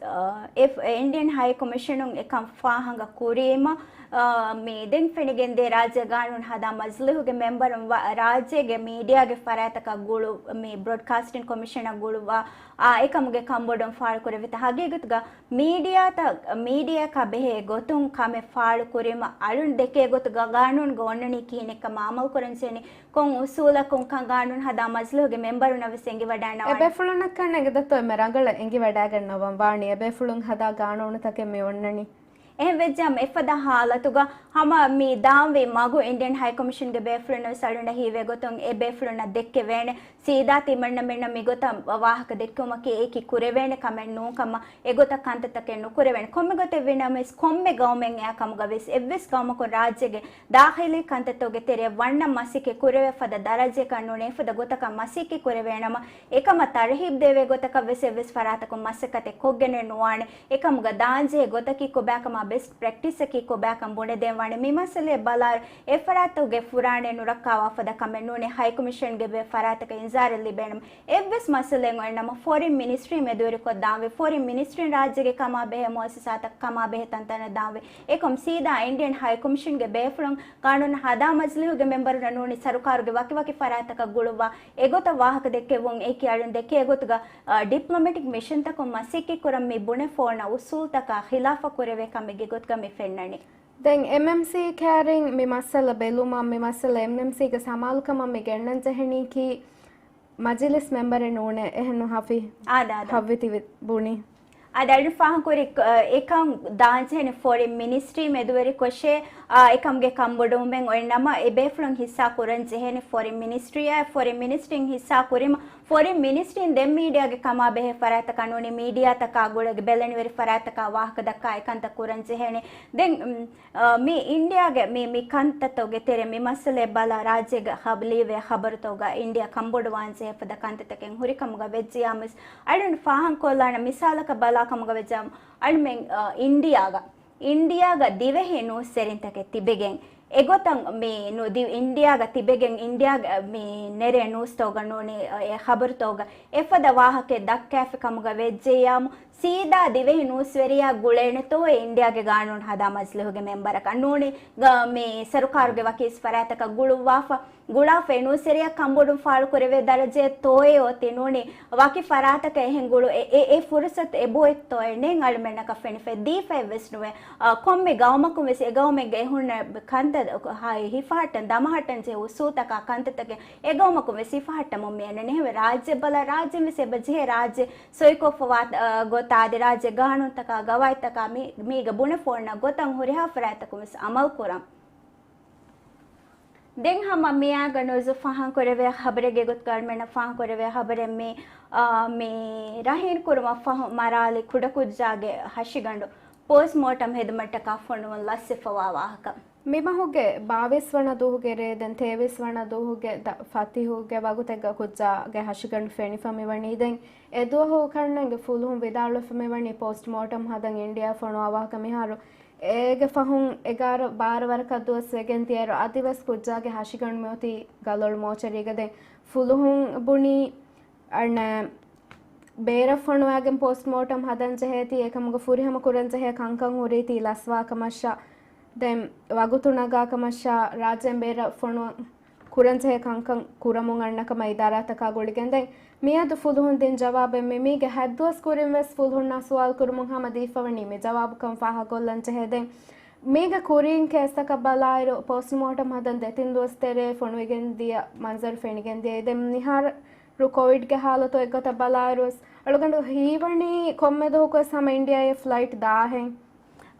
އާ، އެ، އިންޑިއަން ހައި ކޮމިޝަނުން އެކަން ފާހަގަ ކުރީމަ، އާ، މި ދެން ފެނިގެން ދޭ ރާއްޖޭ ގާނޫނު ހަދާ މަޖިލީހުގެ މެމްބަރުން ވަ-، ރާއްޖޭގެ މީޑިއާގެ ފަރާތަކަށް ގުޅު، މި ބްރޯޑްކާސްޓިން ކޮމިޝަނަށް ގުޅުއްވާ، އާ، އެކަމުގެ ކަންބޮޑުން ފާޅު ކުރެވިތަ ހަގީގަތުގަ މީޑިއާތައް، މީޑިއާއަކާ ބެހޭ ގޮތުން ކަމެއް ފާޅު ކުރީމަ އަޅުން ދެކޭ ގޮތުގަ ގާނޫނުގަ އޮންނަނީ ކިހިނެއްކަމާ އަމަލު ކުރަން ޖެހެނީ ކޮން އުސޫލަކުން ކަން ގާނޫނު ހަދާ މަޖިލީހުގެ މެމްބަރުންނަށް ވެސް އެނގިވަޑައިންނަވާނެ. އެބޭފުޅުންނަށް ކަން އެނގިދަތޯ އެންމެ ރަނގަޅަށް އެނގިވަޑައިގަންނަވަން ވާނީ އެބޭފުޅުން ހަދާ ގާނޫނުތަކެއް މި އޮންނަނީ. އެހެން ވެއްޖާމަ އެފަދަ ހާލަތުގަ ހަމަ މި ދާންވީ މަގު އިންޑިއަން ހައި ކޮމިޝަންގެ ބޭފުޅުންނަށް ވެސް އަޅުންނަށް ހީވޭ ގޮތުން އެ ބޭފުޅުންނަށް ދެއްކެވޭނެ. ސީދާ ތިމަންނަމެންނަށް މިގޮތަށް ވާހަކަ ދެއްކުމަކީ އެއީކީ ކުރެވޭނެ ކަމެއް ނޫން ކަމަށް އެގޮތަށް ކަންތައްތަކެއް ނުކުރެވޭނެ. ކޮންމެ ގޮތެއް ވީނަމަވެސް ކޮންމެ ގައުމެއް އެއާ ކަމުގަ ވެސް އެއްވެސް ގައުމަކުން ރާއްޖޭގެ ދާޚިލީ ކަންތައްތަކުގެ ތެރެއަށް ވަންނަ މަސައްކަތް ކުރެވޭ ފަދަ ދަރަޖައަކަށް ނޫނޭ އެފަދަ ގޮތަކަށް މަސައްކަތް ކުރެވޭނަމަ، އެކަމަށް ތަރުހީބް ދެވޭ ގޮތަކަށް ވެސް އެއްވެސް ފަރާތަކުން މަސައްކަތެއް ކޮށްގެނެއް ނުވާނެ. އެކަމުގަ ދާންޖެހޭ ގޮތަކީ ކޮބާކަމާ ބެސްޓް ޕްރެކްޓިސަކީ ކޮބާކަން ބުނެދޭން ވާނެ. މި މައްސަލައެއް ބަލާއިރު އެ ފަރާތުގެ ފުރާނައެއް ނުރައްކާވާ ފަދަ ކަމެއް ނޫނޭ. ހައި ކޮމިޝަންގެ ބޭ ފަރާތަކަށް އިންޒާރެއް ލިބޭނަމަ، އެއްވެސް މައްސަލައެއް އޮތްނަމަ ފޮރިން މިނިސްޓްރީ މެދުވެރިކޮށް ދާންވީ. ފޮރިން މިނިސްޓްރީން ރާއްޖޭގެ ކަމާ ބެހޭ މުއައްސަސާތައް ކަމާ ބެހޭ ތަންތަނަށް ދާންވީ. އެކަމް ސީދާ އިންޑިއަން ހައި ކޮމިޝަންގެ ބޭފުޅުން ގާނޫނު ހަދާ މަޖިލީހުގެ މެމްބަރުންނަށް ނޫނީ ސަރުކާރުގެ ވަކިވަކި ފަރާތްތަކަށް ގުޅުއްވާ އެގޮތަށް ވާހަކަ ދެއްކެވުން އެކި އަޅުން ދެކޭ ގޮތުގަ، އަ، ޑިޕްލޮމެޓިކް މިޝަންތަކުން މަސައްކަތް ކުރަން މި ބުނެފަ އޮންނަ އުސޫލްތަކާ ޚިލާފަށް ކުރެވޭ ކަމެއްގެ ގޮތުގަ މި ފެންނަނީ. ދެން އެމްއެމްސީ ކެއަރިން މި މައްސަލަ ބެލުމަށް މި މައްސަލަ އެމްއެމްސީގެ ސަމާލުކަމަށް މި ގެންނަން ޖެހެނީކީ މަޖިލިސް މެމްބަރެއް ނޫނޭ. އެހެންނު ހަފީ؟ އާދަ، އާދަ. ހައްވި ތި ވި-، ބުނީ. އާދަ، އަޅުން ފާހަގަކުރި، އަ، އެކަން ދާންޖެހޭނެ ފޮރިން މިނިސްޓްރީ މެދުވެރިކޮށޭ، އާ، އެކަމުގެ ކަންބޮޑުވުމެއް އޮތްނަމަ، އެބޭފުޅުން ހިއްސާ ކުރަން ޖެހޭނެ ފޮރިން މިނިސްޓްރީއާ، ފޮރިން މިނިސްޓްރީން ހިއްސާ ކުރީމަ، ފޮރިން މިނިސްޓްރީން ދެން މީޑިއާގެ ކަމާ ބެހޭ ފަރާތަކާ ނޫނީ މީޑިއާތަކާ ގުޅޭ ބެލެނިވެރި ފަރާތަކާ ވާހަކަ ދައްކާ އެކަންތައް ކުރަން ޖެހޭނެ. ދެން، އު، އަ، މި އިންޑިއާގެ މި، މި ކަންތައްތަކުގެ ތެރޭ މި މައްސަލައެއް ބަލާ ރާއްޖޭގަ ހަބް ލީވޭ ޚަބަރުތަކުގަ އިންޑިއާ ކަންބޮޑުވާން ޖެހޭ ފަދަ ކަންތައްތަކެއް ހުރިކަމުގަ ވެއްޖިޔާމުސް އަޅުން ފާހަންކޮށްލާނަ މިސާލަކަށް ބަލާ ކަމުގަ ވެއްޖާމު އަޅުމެން، އަ، އިންޑިއާގަ، އިންޑިއާގަ ދިވެހި ނޫސްވެރިންތަކެއް ތިބެގެން އެގޮތަށް މި ނު-، ދި-، އިންޑިއާގަ ތިބެގެން އިންޑިއާގަ މި ނެރޭ ނޫސްތަކުގަ ނޫނީ، އެ ޚަބަރުތަކުގަ އެފަދަ ވާހަކައެއް ދައްކާފި ކަމުގަ ވެއްޖެއްޔާމު، ސީދާ ދިވެހި ނޫސްވެރިޔާ ގުޅޭނެތޯއޭ އިންޑިއާގެ ގާނޫނު ހަދާ މަޖިލީހުގެ މެމްބަރަކަށް ނޫނީ، ގ-، މި ސަރުކާރުގެ ވަކި އިސް ފަރާތަކަށް ގުޅުއްވާފަ، ގުޅާފަ އެ ނޫސްވެރިޔާ ކަންބޮޑުން ފާޅު ކުރެވޭ ދަރަޖައެއް ތޯއޭ އޮތީ ނޫނީ، ވަކި ފަރާތަކަށް އެހެން ގުޅު އެ، އެ، އެ ފުރުސަތު އެބައޮތްތޯއޭ ނެތް އަޅުމެންނަކަށް ފެނިފަ ދީފައެއްވެސް ނުވޭ. އަ، ކޮންމެ ގައުމަކުން ވެސް އެ ގައުމެއްގަ އެ ހުންނަ ކަންތައް ހި-، ހިފަހައްޓަން ދަމަހައްޓަން ޖެހޭ އުސޫލްތަކާ ކަންތައްތަކެއް އެ ގައުމަކުން ވެސް ހިފަހައްޓަމުން މިއަންނަނީ. އެހެންވެ ރާއްޖެ ބަލާ ރާއްޖެ ވެސް އެބަ ޖެހޭ ރާއްޖެ ސޮއިކޮށްފަވާ، އަ، ގޮތާ އަދި ރާއްޖޭ ގާނޫނުތަކާ ގަވާއިދުތަކާ މި-، މީގަ ބުނެފަ އޮންނަ ގޮތަށް ހުރިހާ ފަރާތްތަކުން ވެސް އަމަލު ކުރަން. ދެން ހަމަ މިއާގަ ނުޒު ފާހަން ކުރެވޭ ޚަބަރެއްގެ ގޮތުގަ އަޅުމެންނަށް ފާހަން ކުރެވޭ ޚަބަރެއް މި، އާ، މި ރަހީން ކުރުމަށް ފަހު މަރާލި ކުޑަކުއްޖާގެ ހަށިގަނޑު ޕޯސްޓްމޯޓަމް ހިދުމަތަކާ ފޮނުވަން ލަސްވެފަވާ ވާހަކަ. މި މަހުގެ ބާވީސް ވަނަ ދުވަހުގެ ރޭ ދެން ތޭވީސް ވަނަ ދުވަހުގެ ދަ-، ފަތިހުގެ ވަގުތެއްގަ ކުއްޖާގެ ހަށިގަނޑު ފެނިފަ މިވަނީ. ދެން އެ ދުވަހު ކަންނޭނގެ ފުލުހުން ވިދާޅުވެފަ މިވަނީ ޕޯސްޓްމޯޓަމް ހަދަން އިންޑިއާ ފޮނުވާ ވާހަކަ. މިހާރު އޭގެ ފަހުން އެގާރަ ބާރަ ވަރަކަށް ދުވަސް ވެގެން ދިޔައިރު އަދިވެސް ކުއްޖާގެ ހަށިގަނޑު މިއޮތީ ގަލޮޅު މޯޗަރީގަ. ދެން ފުލުހުން ބުނީ އަންނަ ބޭރަށް ފޮނުވާގެން ޕޯސްޓްމޯޓަމް ހަދަން ޖެހޭތީ، އެކަމުގަ ފުރިހަމަ ކުރަން ޖެހޭ ކަންކަން ހުރީތީ ލަސްވާކަމަށާ، ދެން ވަގުތު ނަގާކަމަށާ، ރާއްޖޭން ބޭރަށް ފޮނުވަން ކުރަން ޖެހޭ ކަންކަން ކުރަމުން އަންނަކަމަށް އިދާރާތަކާ ގުޅިގެން. ދެން މިއަދު ފުލުހުން ދިން ޖަވާބެއް މި، މީގެ ހަތްދުވަސް ކުރިން ވެސް ފުލުހުންނާ ސުވާލު ކުރުމުން ހަމަ ދީފަވަނީ މި ޖަވާބުކަން ފާހަގަކޮށްލަން ޖެހޭ. ދެން މީގެ ކުރީން ކޭސްތަކަށް ބަލާއިރު، ޕޯސްޓްމޯޓަމް ހަދަން ދެތިން ދުވަސް ތެރޭ ފޮނުވިގެން ދިޔަ މަންޒަރު ފެނިގެން ދިޔައީ. ދެން މިހާރު ކޮވިޑްގެ ހާލަތު އެއްގޮތަށް ބަލާއިރުވެސް އަޅުގަނޑު ހީވަނީ ކޮންމެ ދުވަހަކުވެސް ހަމަ އިންޑިއާއަށް ފްލައިޓް ދާހެން.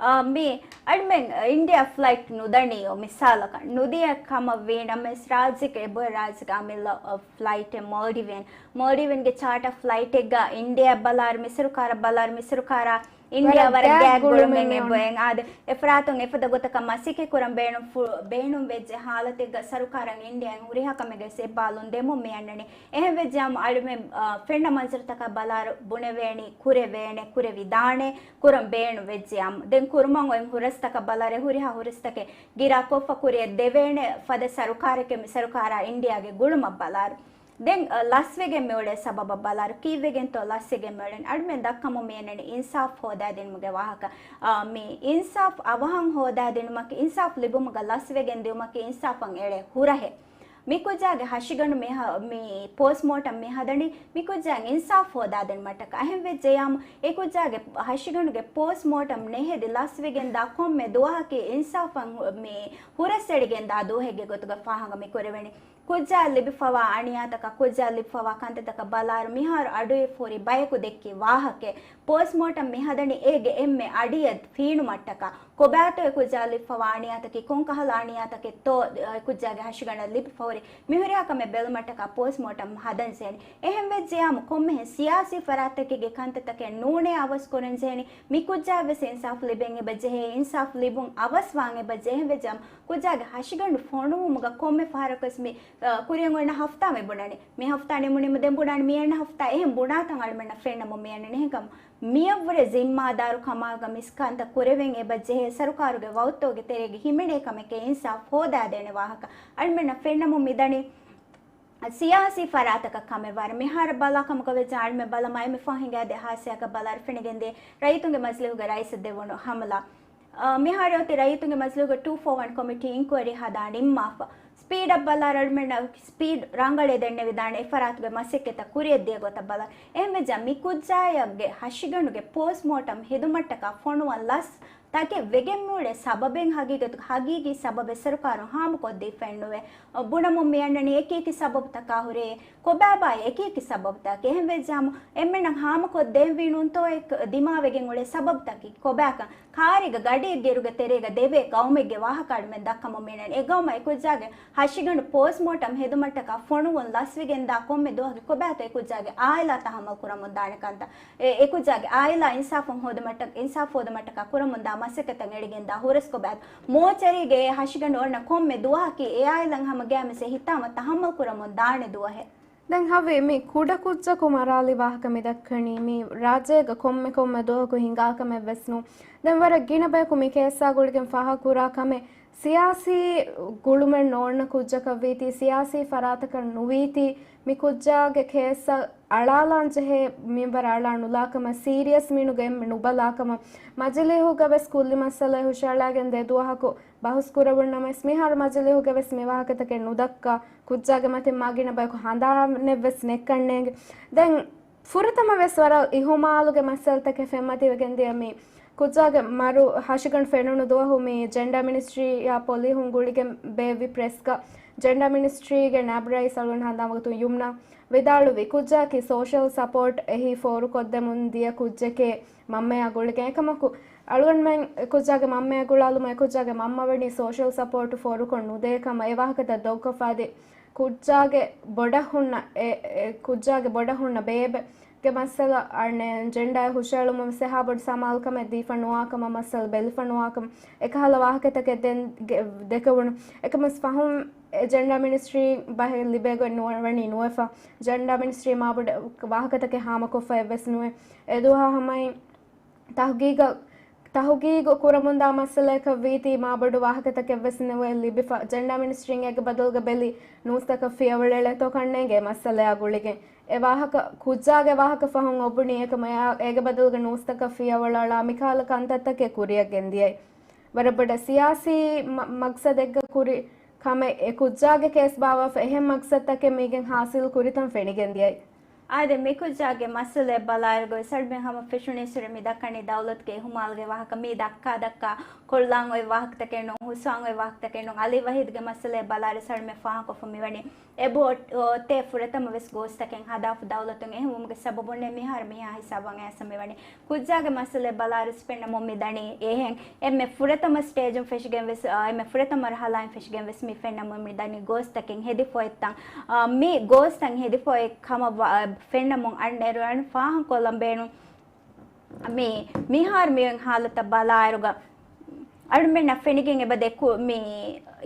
އާ، މި އަޅުމެން އިންޑިއާ ފްލައިޓް ނުދަނީއޯ، މިސާލަކަށް ނުދިޔަ ކަމަށް ވީ ނަމަވެސް ރާއްޖޭގެ އެބަހުރި ރާއްޖޭގެ އަމިއްލަ، އަ، ފްލައިޓެއް މޯލްޑިވިއަން، މޯލްޑިވިއަންގެ ޗާޓާ ފްލައިޓެއްގަ އިންޑިއާ ބަލާއިރު މިސަރުކާރަށް ބަލާއިރު މިސަރުކާރާ އިންޑިއާ ވަރަށް ވަރަށް ގާތް ގާތް ގުޅުމެއް ގުޅުމެއް މި އޮންނަ. އެބައޮތް. އާދެ، އެފަރާތުން އެފަދަ ގޮތަކަށް މަސައްކަތް ކުރަން ބޭނުން ފު-، ބޭނުން ވެއްޖެ ހާލަތެއްގަ ސަރުކާރަށް އިންޑިއާއިން ހުރިހާ ކަމެއްގަ އެއްބާލުން ދެމުން މި އަންނަނީ. އެހެން ވެއްޖެއަމު އަޅުމެން، އާ، ފެންނަ މަންޒަރުތަކަށް ބަލާއިރު ބުނެވޭނީ، ކުރެވޭނެ، ކުރެވިދާނެ، ކުރަން ބޭނުން ވެއްޖެއަމު. ދެން ކުރުމަށް އޮތް ހުރަސްތަކަށް ބަލާއިރު ހުރިހާ ހުރަސްތަކެއް ގިރާ ކޮށްފަ ކުރިއަށް ދެވޭނެ ފަދަ ސަރުކާރެކޭ މި ސަރުކާރާ އިންޑިއާގެ ގުޅުމަށް ބަލާއިރު. ދެން، އަ، ލަސްވެގެން މިއުޅޭ ސަބަބަށް ބަލާއިރު، ކީއްވެގެންތޯ ލަސްވެގެން މިއުޅެން؟ އަޅުމެން ދައްކަމުން މިއަންނަނީ އިންސާފް ހޯދާދިނުމުގެ ވާހަކަ. އާ، މި އިންސާފް އަވަހަށް ހޯދާދިނުމަކީ، އިންސާފް ލިބުމުގަ ލަސްވެގެން ދިއުމަކީ އިންސާފަށް އެޅޭ ހުރަހެއް. މި ކުއްޖާގެ ހަށިގަނޑު މި ހަ-، މި ޕޯސްޓްމޯޓަމް މި ހަދަނީ މި ކުއްޖާއަށް އިންސާފް ހޯދާދިނުމަށްޓަކާ. އެހެން ވެއްޖެޔާމު، އެ ކުއްޖާގެ ހަށިގަނޑުގެ ޕޯސްޓްމޯޓަމް ނެހެދި ލަސްވެގެން ދާ ކޮންމެ ދުވަހަކީ އިންސާފަށް ހު-، މި ހުރަސްއެޅިގެން ދާ ދުވަހެއްގެ ގޮތުގަ ފާހަގަ މި ކުރެވެނީ. ކުއްޖާއަށް ލިބިފަވާ އަނިޔާތަކަށް، ކުއްޖާއަށް ލިބިފަވާ ކަންތައްތަކަށް ބަލާއިރު، މިހާރު އަޑުއިވި ފޯރި ބަޔަކު ދެއްކި ވާހަކައެއް، ޕޯސްޓްމޯޓަމް މި ހަދަނީ އޭގެ އެންމެ އަޑިއަށް ފީނުމަށްޓަކާ. ކޮބާތޯ އެ ކުއްޖާއަށް ލިބިފަވާ އަނިޔާތަކީ، ކޮންކަހަލަ އަނިޔާތަކެއްތޯ އެ ކުއްޖާގެ ހަށިގަނޑަށް ލިބިފަ ހުރި؟ މި ހުރިހާ ކަމެއް ބެލުމަށްޓަކާ ޕޯސްޓްމޯޓަމް ހަދަން ޖެހެނީ. އެހެން ވެއްޖެޔާމު، ކޮންމެހެން ސިޔާސީ ފަރާތްތަކެއްގެ ކަންތައްތަކެއް ނޫނޭ އަވަސް ކުރަން ޖެހެނީ. މި ކުއްޖާއަށް ވެސް އިންސާފް ލިބެން އެބަ ޖެހޭ، އިންސާފް ލިބުން އަވަސް ވާން އެބަ ޖެހޭ. އެހެން ވެއްޖެޔާމު، ކުއްޖާގެ ހަށިގަނޑު ފޮނުވުމުގަ ކޮންމެ ފަހަރަކުވެސް މި، އަ، ކުރިއަށް އޮންނަ ހަފްތާ މި ބުނަނީ. މި ހަފްތާ ނިމުނީމަ ދެން ބުނާނީ މި އަންނަ ހަފްތާ. އެހެން ބުނާތަން އަޅުމެންނަށް ފެންނަމުން މި އަންނަނީ. އެހެންކަމުން މިއަށްވުރެ ޒިންމާދާރު ކަމާގަ މިސްކަންތައް ކުރެވެން އެބަ ޖެހޭ. ސަރުކާރުގެ ވައުތޯގެ ތެރޭގެ ހިމެނޭ ކަމެކޭ އިންސާފް ހޯދާދޭނެ ވާހަކަ. އަޅުމެންނަށް ފެންނަމުން މިދަނީ ސިޔާސީ ފަރާތަކަށް ކަމެއް ވާރެ. މިހާރަށް ބަލާ ކަމަކަށް ވެއްޖެ އަޅުމެން ބަލަމާ އެންމެ ފަހުން ހިނގާދޭ ހާދިސާއަކަށް ބަލާއިރު ފެނިގެންދޭ ރައްޔިތުންގެ މަޖިލީހުގެ ރައީސަށް ދެވުނު ހަމަލާ. އަ، މިހާރު އޮތީ ރައްޔިތުންގެ މަޖިލީހުގެ ޓޫ ފޯ ވަން ކޮމިޓީ އިންކުއަރީ ހަދާ ނިންމާފަ. ސްޕީޑަށް ބަލާއިރު އަޅުމެންނަށް ސްޕީޑް ރަނގަޅޭ ދެންނެވިދާނެ އެފަރާތުގެ މަސައްކަތްތައް ކުރިއަށްދިޔަ ގޮތަށް ބަލާ. އެހެންވެއްޖެ މި ކުއްޖާއަށްގެ ހަށިގަނޑުގެ ޕޯސްޓްމޯޓަމް ހެދުމަށްޓަކާ ފޮނުވަން ލަސް ތަކެއް ވެގެން މިއުޅޭ ސަބަބެއް ހަގީގަތުގަ ހަގީގީ ސަބަބެއް ސަރުކާރުން ހާމަކޮށްދީފައެއްނުވޭ. ބުނަމުން މިއަންނަނީ އެކިއެކި ސަބަބުތަކާ ހުރެ ކޮބާބާއި އެކިއެކި ސަބަބުތަކެއް. އެހެންވެއްޖާމު އެންމެނަށް ހާމަކޮށްދޭންވީ ނޫންތޯއެ ދިމާވެގެން އުޅޭ ސަބަބުތަކީ ކޮބާކަން؟ ކާރީގަ ގަޑިއެއްގެ އިރުގެ ތެރޭގަ ދެވޭ ގައުމެއްގެ ވާހަކަ އަޅުމެން ދައްކަމުން މިނަން. އެ ގައުމަށް އެ ކުއްޖާގެ ހަށިގަނޑު ޕޯސްޓްމޯޓަމް ހެދުމަށްޓަކާ ފޮނުވުން ލަސްވެގެންދާ ކޮންމެ ދުވަހަކީ ކޮބާތޯ އެ ކުއްޖާގެ އާއިލާ ތަހައްމަލް ކުރަމުން ދާނެ ކަންތައް؟ އެ، އެ ކުއްޖާގެ އާއިލާ އިންސާފުން ހޯދުމަށްޓަ-، އިންސާފު ހޯދުމަށްޓަކާ ކުރަމުންދާ މަސައްކަތަށް އެޅިގެންދާ ހުރަސް ކޮބާތޯ؟ މޯޗަރީގެ އެ ހަށިގަނޑު އޮންނަ ކޮންމެ ދުވަހަކީ އެ އާއިލަށް ހަމަ ގައިމުވެސް ހިތާމަ ތަހައްމަލް ކުރަމުން ދާނެ ދުވަހެއް. ދެން ހަވީ މި ކުޑަ ކުއްޖަކު މަރާލި ވާހަކަ މި ދައްކަނީ މި ރާއްޖޭގަ ކޮންމެ ކޮންމެ ދުވަހަކު ހިނގާ ކަމެއް ވެސް ނޫން. ދެން ވަރަށް ގިނަ ބަޔަކު މި ކޭސްއާ ގުޅިގެން ފާހަގަކުރާ ކަމެއް ސިޔާސީ ގުޅުމެއް ނޯންނަ ކުއްޖަކަށް ވީތީ، ސިޔާސީ ފަރާތަކަށް ނުވީތީ، މި ކުއްޖާގެ ކޭސްއަށް އަޅާލާން ޖެހޭ މިންވަރަށް އަޅާ ނުލާކަމަށް، ސީރިއަސް މީނުގެ އެންމެ ނުބަލާކަމަށް، މަޖިލީހުގަ ވެސް ކުއްލި މައްސަލައެއް ހުށައަޅާގެން ދެ ދުވަހަކު ބަހުސް ކުރެވުނު ނަމަވެސް، މިހާރު މަޖިލީހުގަ ވެސް މި ވާހަކަތަކެއް ނުދައްކާ، ކުއްޖާގެ މަތިން މާ ގިނަ ބަޔަކު ހަނދާނެއްވެސް ނެތްކަންނޭނގެ. ދެން ފުރަތަމަ ވެސް ވަރަށް އިހުމާލުގެ މައްސަލަތަކެއް ފެންމަތިވެގެން ދިޔަ މި ކުއްޖާގެ މަރު ހަށިގަނޑު ފެނުނު ދުވަހު މި ޖެންޑާ މިނިސްޓްރީއާ ޕޮލިހުން ގުޅިގެން ބޭއްވި ޕްރެސްގަ ޖެންޑާ މިނިސްޓްރީގެ ނާއިބު ރައީސް އަޅުގަނޑު ހަނދާން ވަގުތު ޔުމްނާ ވިދާޅުވި، ކުއްޖާއަކީ ސޯޝަލް ސަޕޯޓް އެހީ ފޯރުކޮށްދެމުން ދިޔަ ކުއްޖެކޭ މަންމަޔާ ގުޅިގެން. އެކަމަކު، އަޅުގަނޑުމެން އެ ކުއްޖާގެ މަންމަޔާ ގުޅާލުމުން އެ ކުއްޖާގެ މަންމަ ވަނީ ސޯޝަލް ސަޕޯޓް ފޯރުކޮށް ނުދޭ ކަމަށް އެ ވާހަކަތައް ދޮގުކޮށްފައިދި، ކުއްޖާގެ ބޮޑަށް ހުންނަ، އެ، އެ، ކުއްޖާގެ ބޮޑަށް ހުންނަ ބޭބެ ގެ މައްސަލަ އަނެއް ޖެންޑާއެއް ހުށައެޅުމުން ވެސް އެހާ ބޮޑު ސަމާލުކަމެއް ދީފަ ނުވާކަމަށް މައްސަލަ ބެލިފަ ނުވާކަމަށް އެކަހަލަ ވާހަކަތަކެއް ދެން ގެ-، ދެކެވުނު. އެކަމަސް ފަހުން އެ ޖެންޑާ މިނިސްޓްރީ ބަހެއް ލިބޭ ގޮތް ނުވަ-، ވަނީ ނުވެފަ. ޖެންޑާ މިނިސްޓްރީ މާބޮޑަށް ވާހަކަތަކެއް ހާމަކޮށްފަ އެއްވެސް ނުވޭ. އެދުވަހާ ހަމައިން ތަހުގީގަށް، ތަހުގީގު ކުރަމުންދާ މައްސަލަޔަކަށް ވީތީ މާބޮޑު ވާހަކަތަކެއްވެސް ނުވެ ލިބިފަ. ޖެންޑާ މިނިސްޓްރީން އޭގެ ބަދަލުގަ ބެލި ނޫސްތަކަށް ފިޔަވަޅު އެޅޭތޯ ކަންނޭނގެ މައްސަލަޔާ ގުޅިގެން. އެ ވާހަކަ، ކުއްޖާގެ ވާހަކަ ފަހުން އޮބުނީ އެކަމަށް އެއާ އޭގެ ބަދަލުގަ ނޫސްތަކަށް ފިޔަވަޅު އަޅާ މިކަހަލަ ކަންތައްތަކެއް ކުރިއަށް ގެންދިޔައީ. ވަރަށް ބޮޑަށް ސިޔާސީ މަ-، މަގްސަދެއްގަ ކުރި ކަމެއް އެ ކުއްޖާގެ ކޭސް ބާވާފަ އެހެން މަގްސަދްތަކެއް މީގެން ހާސިލް ކުރިތަން ފެނިގެން ދިޔައީ. އާދެ، މިކުއްޖާގެ މައްސަލައެއް ބަލާއިރުގަ ވެސް އަޅުމެން ހަމަ ފެށުނީއްސުރެ މި ދައްކަނީ ދައުލަތުގެ އިހުމާލުގެ ވާހަކަ. މީ ދައްކާ ދައްކާ ކޮށްލާން އޮތް ވާހަކަތަކެއް ނޫން، ހުސްވާން އޮތް ވާހަކަތަކެއް ނޫން. އަލީ ވަހީދުގެ މައްސަލައެއް ބަލާއިރު އަޅުމެން ފާހަގަކޮށްފަ މިވަނީ އެބޯޓޭ ފުރަތަމަ ވެސް ގޯސްތަކެއް ހަދާފަ ދައުލަތުން. އެހެންވުމުގެ ސަބަބުންނޭ މިހާރު މިހާ ހިސާބަށް އައިސް މިވަނީ. ކުއްޖާގެ މައްސަލައެއް ބަލާއިރުސް ފެންނަމުން މި ދަނީ އެހެން. އެންމެ ފުރަތަމަ ސްޓޭޖުން ފެށިގެން ވެސް، އާ، އެންމެ ފުރަތަމަ މަރުހަލާއިން ފެށިގެން ވެސް މި ފެންނަމުން މި ދަނީ ގޯސްތަކެއް ހެދިފަ އޮތްތަން. އާ، މި ގޯސްތައް ހެދިފަ އޮތް ކަމަށް ވަ-، ފެންނަމުން އަންނައިރު އަން ފާހަގަކޮށްލަން ބޭނުން. މި، މިހާރު މި ހާލަތަށް ބަލާއިރުގަ އަޅުމެންނަށް ފެނިގެން އެބަދޭ ކު-، މި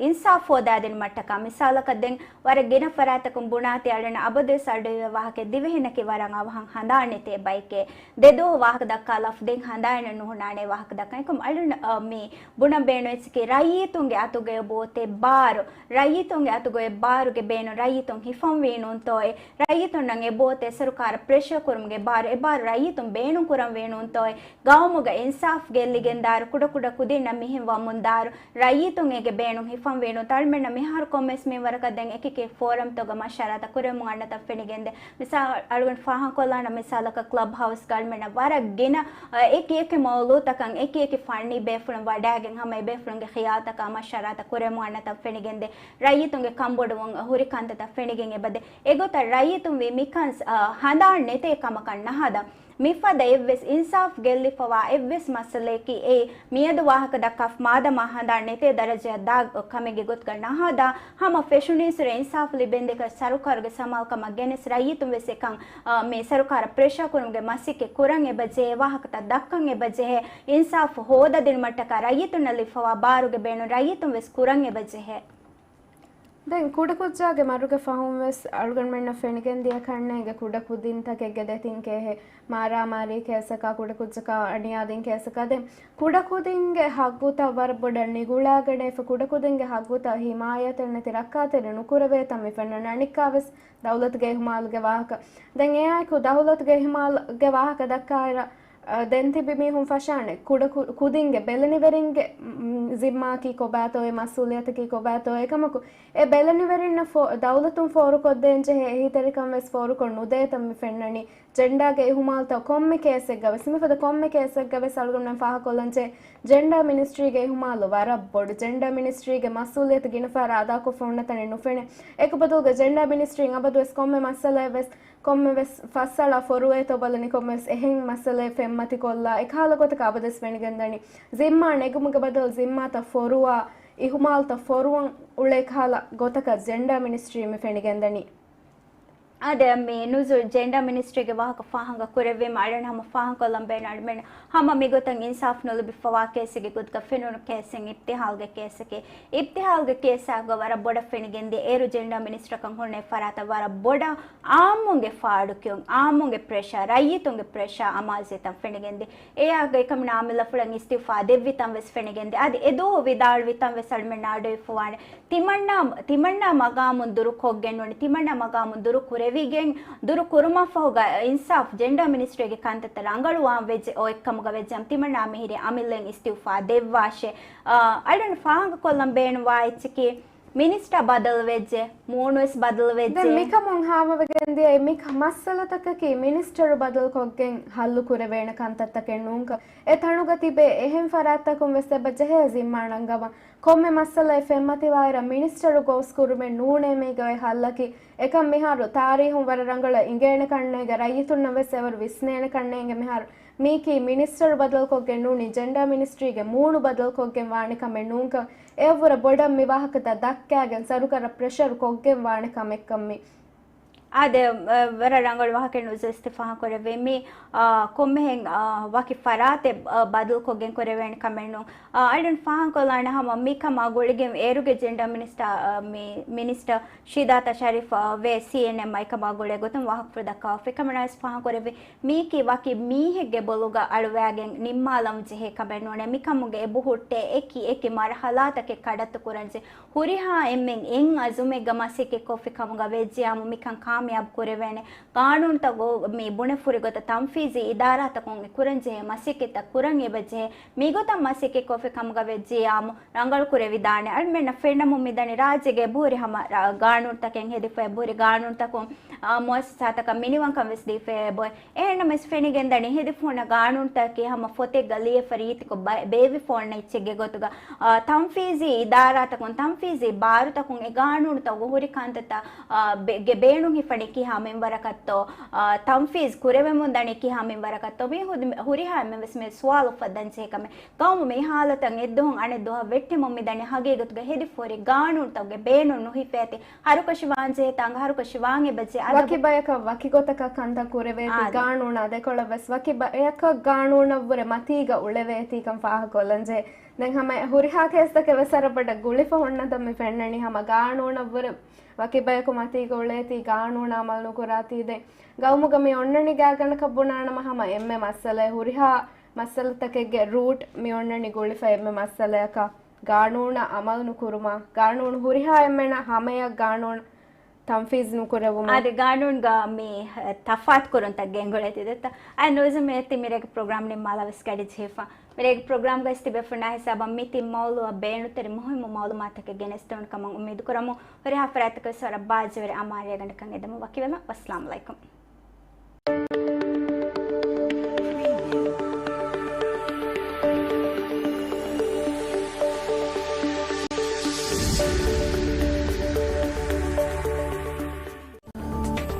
އިންސާފް ހޯދާދިނުމަށްޓަކާ. މިސާލަކަށް ދެން ވަރަށް ގިނަ ފަރާތަކުން ބުނާތީ އަޅުން އަބަދުވެސް އަޑުއިވޭ ވާހަކަ ދިވެހިންނަކީ ވަރަށް އަވަހަށް ހަނދާން ނެތޭ ބައެކޭ. ދެ ދުވަހު ވާހަކަ ދައްކާލާފަ ދެން ހަނދާނެއް ނުހުންނާނޭ ވާހަކަ ދައްކަން. އެކަމް އަޅުން، އަ، މި ބުނަން ބޭނުންވެއްޖެކީ ރައްޔިތުންގެ އަތުގައި އޮތް ބޯތޭ ބާރު، ރައްޔިތުންގެ އަތުގައި އޮތް ބާރުގެ ބޭނުން ރައްޔިތުން ހިފަންވީނޫންތޯއޭ؟ ރައްޔިތުންނަށް އެ ބޯތޭ ސަރުކާރަށް ޕްރެޝަރ ކުރުމުގެ ބާރު، އެ ބާރު ރައްޔިތުން ބޭނުން ކުރަންވީނޫންތޯއޭ؟ ގައުމުގަ އިންސާފް ގެއްލިގެންދާއިރު ކުޑަކުޑަ ކުދިންނަށް މިހެން ވަމުންދާއިރު ރައްޔިތުން އޭގެ ބޭނުން ހިފަންވީނޫންތޯ؟ އަޅުމެންނަށް މިހާރު ކޮންމެސް މިންވަރަކަށް ދެން އެކިއެކި ފޯރަމްތަކުގަ މަޝްވަރާތައް ކުރެވެމުން އަންނަތަން ފެނިގެންދޭ. މިސާ އަޅުގަނޑު ފާހަގަކޮށްލާނަން މިސާލަކަށް ކްލަބް ހައުސްގަ އަޅުމެންނަށް ވަރަށް ގިނަ، އެކި އެކި މައުޟޫޢުތަކަށް އެކި އެކި ފަންނީ ބޭފުޅުން ވަޑައިގެން ހަމަ އެބޭފުޅުންގެ ޚިޔާލުތަކާ މަޝްވަރާތައް ކުރެވެމުން އަންނަތަން ފެނިގެންދޭ. ރައްޔިތުންގެ ކަންބޮޑުވުން ހުރި ކަންތައްތައް ފެނިގެން އެބަދޭ. އެގޮތަށް ރައްޔިތުން ވީ މިކަން، އަ، ހަނދާން ނެތޭ ކަމަކަށް ނަހަދާ. މިފަދަ އެއްވެސް އިންސާފް ގެއްލިފަވާ އެއްވެސް މައްސަލައެކީ އެއީ މިއަދު ވާހަކަ ދައްކާފަ މާދަމާ ހަނދާން ނެތޭ ދަރަޖައަށް ދާ ކަމެއްގެ ގޮތުގަ ނަހަދާ. ހަމަ ފެށުނީއްސުރެ އިންސާފް ލިބެންދޭކަށް ސަރުކާރުގެ ސަމާލުކަމަށް ގެނެސް ރައްޔިތުން ވެސް އެކަން، އަ، މި ސަރުކާރަށް ޕްރެޝަރ ކުރުމުގެ މަސައްކަތް ކުރަން އެބަޖެހޭ، ވާހަކަތައް ދައްކަން އެބަޖެހޭ، އިންސާފް ހޯދަދިނުމަށްޓަކާ ރައްޔިތުންނަށް ލިބިފަވާ ބާރުގެ ބޭނުން ރައްޔިތުން ވެސް ކުރަން އެބަޖެހޭ. ދެން ކުޑަކުއްޖާގެ މަރުގެ ފަހުން ވެސް އަޅުގަނޑުމެންނަށް ފެނިގެންދިޔަ ކަންނޭނގެ ކުޑަކުދިންތަކެއްގެ ދެތިން ކޭހެއް މާރާމާރީ ކޭސަކާ، ކުޑަކުއްޖަކާ އަނިޔާދިން ކޭސަކާ. ދެން ކުޑަކުދިންގެ ހައްގުތައް ވަރަށް ބޮޑަށް ނިގުޅާގަނެފަ، ކުޑަކުދިންގެ ހައްގުތައް ހިމާޔަތެއް ނެތި ރައްކާތެރި ނުކުރެވޭތަން މި ފެންނަން އަނެއްކާވެސް ދައުލަތުގެ އިހުމާލުގެ ވާހަކަ. ދެން އެއާއެކު ދައުލަތުގެ އިހުމާލުގެ ވާހަކަ ދައްކާއިރަށް، އަ، ދެން ތިބި މީހުން ފަށާނެ ކުޑަ ކު-، ކުދިންގެ ބެލެނިވެރިންގެ، މް، ޒިންމާއަކީ ކޮބާތޯއޭ، މަސްއޫލިއްޔަތަކީ ކޮބާތޯއޭ. އެކަމަކު، އެ ބެލެނިވެރިންނަށް ފޯ-، ދައުލަތުން ފޯރުކޮށްދޭންޖެހޭ އެހީތެރިކަން ވެސް ފޯރުކޮށް ނުދޭތަން މި ފެންނަނީ. ޖެންޑާގެ އިހުމާލުތައް ކޮންމެ ކޭސެއްގަވެސް، މިފަދަ ކޮންމެ ކޭސެއްގަވެސް އަޅުގަނޑުމެން ފާހަގަކޮށްލަންޖެހޭ، ޖެންޑާ މިނިސްޓްރީގެ އިހުމާލު ވަރަށް ބޮޑު. ޖެންޑާ މިނިސްޓްރީގެ މަސްއޫލިއްޔަތު ގިނަ ފަހަރަށް އަދާކޮށްފަ ހުންނަ ތަނެއް ނުފެނޭ. އެކު ބަދަލުގަ ޖެންޑާ މިނިސްޓްރީން އަބަދުވެސް ކޮންމެ މައްސަލައެއް ވެސް، ކޮންމެ ވެސް ފައްސަޅާ ފޮރުވޭތޯ ބަލަނީ، ކޮންމެ ވެސް އެހެން މައްސަލައެއް ފެންމަތިކޮށްލާ، އެކަހަލަ ގޮތަކަށް އަބަދުވެސް ފެނިގެންދަނީ. ޒިންމާ ނެގުމުގެ ބަދަލު ޒިންމާތައް ފޮރުވާ، އިހުމާލުތައް ފޮރުވަން އުޅޭ ކަހަލަ ގޮތަކަށް ޖެންޑާ މިނިސްޓްރީ މި ފެނިގެންދަނީ. އާދެ، މި ނުޒޫލް ޖެންޑާ މިނިސްޓްރީގެ ވާހަކަ ފާހަގަ ކުރެއްވީމަ އަޅުން ހަމަ ފާހަގަކޮށްލަން ބޭނުން އަޅުމެން ހަމަ މިގޮތަށް އިންސާފް ނުލިބިފަވާ ކޭސެއްގެ ގޮތުގަ ފެނުނު ކޭސެއް އިބްތިހާލްގެ ކޭސްއެކޭ. އިބްތިހާލްގެ ކޭސްއާގަ ވަރަށް ބޮޑަށް ފެނިގެންދިޔަ އޭރު ޖެންޑާ މިނިސްޓަރަކަށް ހުންނެ ފަރާތަށް ވަރަށް ބޮޑަށް އާއްމުންގެ ފާޑުކިޔުން، އާއްމުންގެ ޕްރެޝާ، ރައްޔިތުންގެ ޕްރެޝާ އަމާޒުވެތަން ފެނިގެންދި. އެއާގައި ކަމަނާ އަމިއްލަފުޅަށް އިސްތިއުފާ ދެއްވިތަން ވެސް ފެނިގެންދި. އަދި އެދުވަހު ވިދާޅުވިތަން ވެސް އަޅުމެން އަޑުއިވިފަވާނެ. ތިމަންނާ، ތިމަންނާ މަގާމުން ދުރުކޮށްގެން ނޫނީ، ތިމަންނާ މަގާމުން ދުރު ކުރެވިގެން، ދުރު ކުރުމަށްފަހުގަ އިންސާފް ޖެންޑާ މިނިސްޓްރީގެ ކަންތައްތައް ރަނގަޅުވާން ވެއްޖެ އޮތްކަމުގަ ވެއްޖެ އަމިއްލައިން އިސްތިއުފާ ދެއްވާށޭ. އަ، އަޅުން ފާހަގަކޮށްލަން ބޭނުންވާ އެއްޗަކީ، މިނިސްޓަރ ބަދަލުވެއްޖެ، މޫނުވެސް ބަދަލުވެއްޖެ. ދެން މިކަމުން ހާމަވެގެންދިޔަ އެ މި މައްސަލަތަކަކީ މިނިސްޓަރު ބަދަލުކޮށްގެން ހައްލު ކުރެވޭނެ ކަންތައްތަކެއް ނޫންކަން. އެ ތަނުގަ ތިބޭ އެހެން ފަރާތްތަކުން ވެސް އެބަ ޖެހޭ ޒިންމާ ނަންގަވަން. ކޮންމެ މައްސަލައެއް ފެންމަތިވާއިރަށް މިނިސްޓަރު ގޯސް ކުރުމެއް ނޫނޭ މީގަ އޮތް ހައްލަކީ. އެކަން މިހާރު ތާރީހުން ވަރަށް ރަނގަޅަށް އިނގޭނެ ކަންނޭނގެ، ރައްޔިތުންނަށް ވެސް އެވަރު ވިސްނޭނެ ކަންނޭނގެ. މިހާރު މީކީ މިނިސްޓަރު ބަދަލުކޮށްގެން ނޫނީ، ޖެންޑާ މިނިސްޓްރީގެ މޫނު ބަދަލުކޮށްގެން ވާނެ ކަމެއް ނޫންކަން. އެއަށްވުރެ ބޮޑަށް މި ވާހަކަތައް ދައްކާގެން ސަރުކާރަށް ޕްރެޝަރު ކޮށްގެން ވާނެ ކަމެއްކަން މި. އާދެ، އަ، ވަރަށް ރަނގަޅު ވާހަކައެއް ނުޒޫލް އިސްތިފާހަން ކުރެއްވީ. މި، އާ، ކޮންމެހެން، އާ، ވަކި ފަރާތެއް، އާ، ބަދަލުކޮށްގެން ކުރެވޭނެ ކަމެއް ނޫން. އާ، އަޅުން ފާހަންކޮށްލާނެ ހަމަ މިކަމާ ގުޅިގެން އޭރުގެ ޖެންޑާ މިނިސްޓަރ، އާ، މި މިނިސްޓަރ ޝީދާތާ ޝަރީފް، އާ، ވޭ ސީއެންއެމް އާއި ކަމާ ގުޅޭ ގޮތުން ވާހަކަފުޅު ދައްކާފަ. އެކަމަނާވެސް ފާހަން ކުރެއްވި މީކީ ވަކި މީހެއްގެ ބޮލުގަ އަޅުވާގެން ނިންމާލަން ޖެހޭ ކަމެއް ނޫނޭ. މިކަމުގެ އެބަހުއްޓޭ އެކި އެކި މަރުހަލާތަކެއް ކަޑައްތު ކުރަންޖެ. ހުރިހާ އެންމެން އެއް އަޒުމެއްގަ މަސައްކަތް ކޮށްފި ކަމުގަ ވެއްޖެޔާމު މިކަން ކާމިޔާބު ކުރެވޭނެ. ގާނޫނުތައް މި ބުނެފުރި ގޮތަށް ތަންފީޒީ އިދާރާތަކުން އެ ކުރަންޖެހޭ މަސައްކަތްތައް ކުރަން އެބަޖެހޭ. މިގޮތަށް މަސައްކަތްކޮށްފި ކަމުގަ ވެއްޖިއްޔާމު ރަނގަޅު ކުރެވިދާނެ. އަޅުމެންނަށް ފެންނަމުން މިދަނީ ރާއްޖޭގެ އެބަހުރި ހަމަ ރަ-، ގާނޫނުތަކެއް ހެދިފަ އެބަހުރި ގާނޫނުތަކުން، އާ، މުއައްސަސާތަކަށް މިނިވަންކަން ވެސް ދީފަ އެބައޮތް. އެހެންނަމަވެސް ފެނިގެންދަނީ ހެދިފަ ހުންނަ ގާނޫނުތަކަކީ ހަމަ ފޮތެއްގަ ލިޔެފަ ރީތިކޮށް ބަ-، ބޭއްވިފަ އޮންނަ އެއްޗެއްގެ ގޮތުގަ، އާ، ތަންފީޒީ އިދާރާތަކުން، ތަންފީޒީ ބާރުތަކުން އެ ގާނޫނުތައް އޮހޮރި ކަންތައްތައް، އާ، ބެ-، ގެ ބޭނުން ހިފަނީ ކިހާ މިންވަރަކަށްތޯ، އާ، ތަންފީޒް ކުރެވެމުން ދަނީ ކިހާ މިންވަރަކަށްތޯ، މި ހުދި-، ހުރިހާ އެންމެ ވެސް މި ސުވާލު އުފައްދަން ޖެހޭ ކަމެއް. ގައުމު މި ހާލަތަށް އެއްދުވަހުން އަނެއް ދުވަހަށް ވެއްޓެމުން މިދަނީ ހަގީގަތުގަ ހެދިފަ ހުރި ގާނޫނުތަކުގެ ބޭނުން ނުހިފޭތި. ހަރުކަށި ވާންޖެހޭ ތާނގަ ހަރުކަށި ވާން އެބަޖެ އަދަބު. ވަކި ބަޔަކަށް ވަކި ގޮތަކަށް ކަންތައް ކުރެވޭތީ އާދެ. ގާނޫނާ ދެކޮޅަށް ވެސް ވަކި ބަޔަކަށް ގާނޫނަށްވުރެ މަތީގަ އުޅެވޭތީކަން ފާހަގަކޮށްލަންޖެހޭ. ދެން ހަމަ ހުރިހާ ކޭސްތަކެއް ވެސް ވަރަށް ބޮޑަށް ގުޅިފަ ހުންނަތަން މި ފެންނަނީ ހަމަ ގާނޫނަށްވުރެ ވަކި ބަޔަކު މަތީގަ އުޅޭތީ ގާނޫނަށް އަމަލު ނުކުރާތީ. ދެން ގައުމުގަ މި އޮންނަނީ ގާތްގަނޑަކަށް ބުނާނަމަ ހަމަ އެންމެ މައްސަލައެއް ހުރިހާ މައްސަލަތަކެއްގެ ރޫޓް މި އޮންނަނީ ގުޅިފަ އެންމެ މައްސަލަޔަކަށް ގާނޫނަށް އަމަލު ނުކުރުމަށް، ގާނޫނު ހުރިހާ އެންމެނަށް ހަމަޔަށް ގާނޫނު ތަންފީޒް ނުކުރެވުމަށް. އާދެ، ގާނޫނުގަ މި ތަފާތު ކުރުންތައް ގެންގުޅޭތީ ދެއްތަ؟ އައި ނޫޒު މޭ ތި މިރޭގެ ޕްރޮގްރާމް ނިންމާލާ ވެސް ގަޑި ޖެހިފަ. މިރޭގެ ޕްރޮގްރާމްގަ އިސް ތިބޭފުޅުންނާ ހިސާބަށް މި ތިން މައުޟޫއަށް ބޭނުންތެރި މުހިއްމު މައުލޫމާތުތަކެއް ގެނެސްދެވުނު ކަމަށް އުއްމީދު ކުރަމު. ހުރިހާ ފަރާތަކަށް ވެސް ވަރަށް ބާއްޖަވެރި އަމާރަ ރޭގަނޑަކަށް އެދެމު ވަކިވެލަން. ވައްސަލާމް އަލައިކުމް.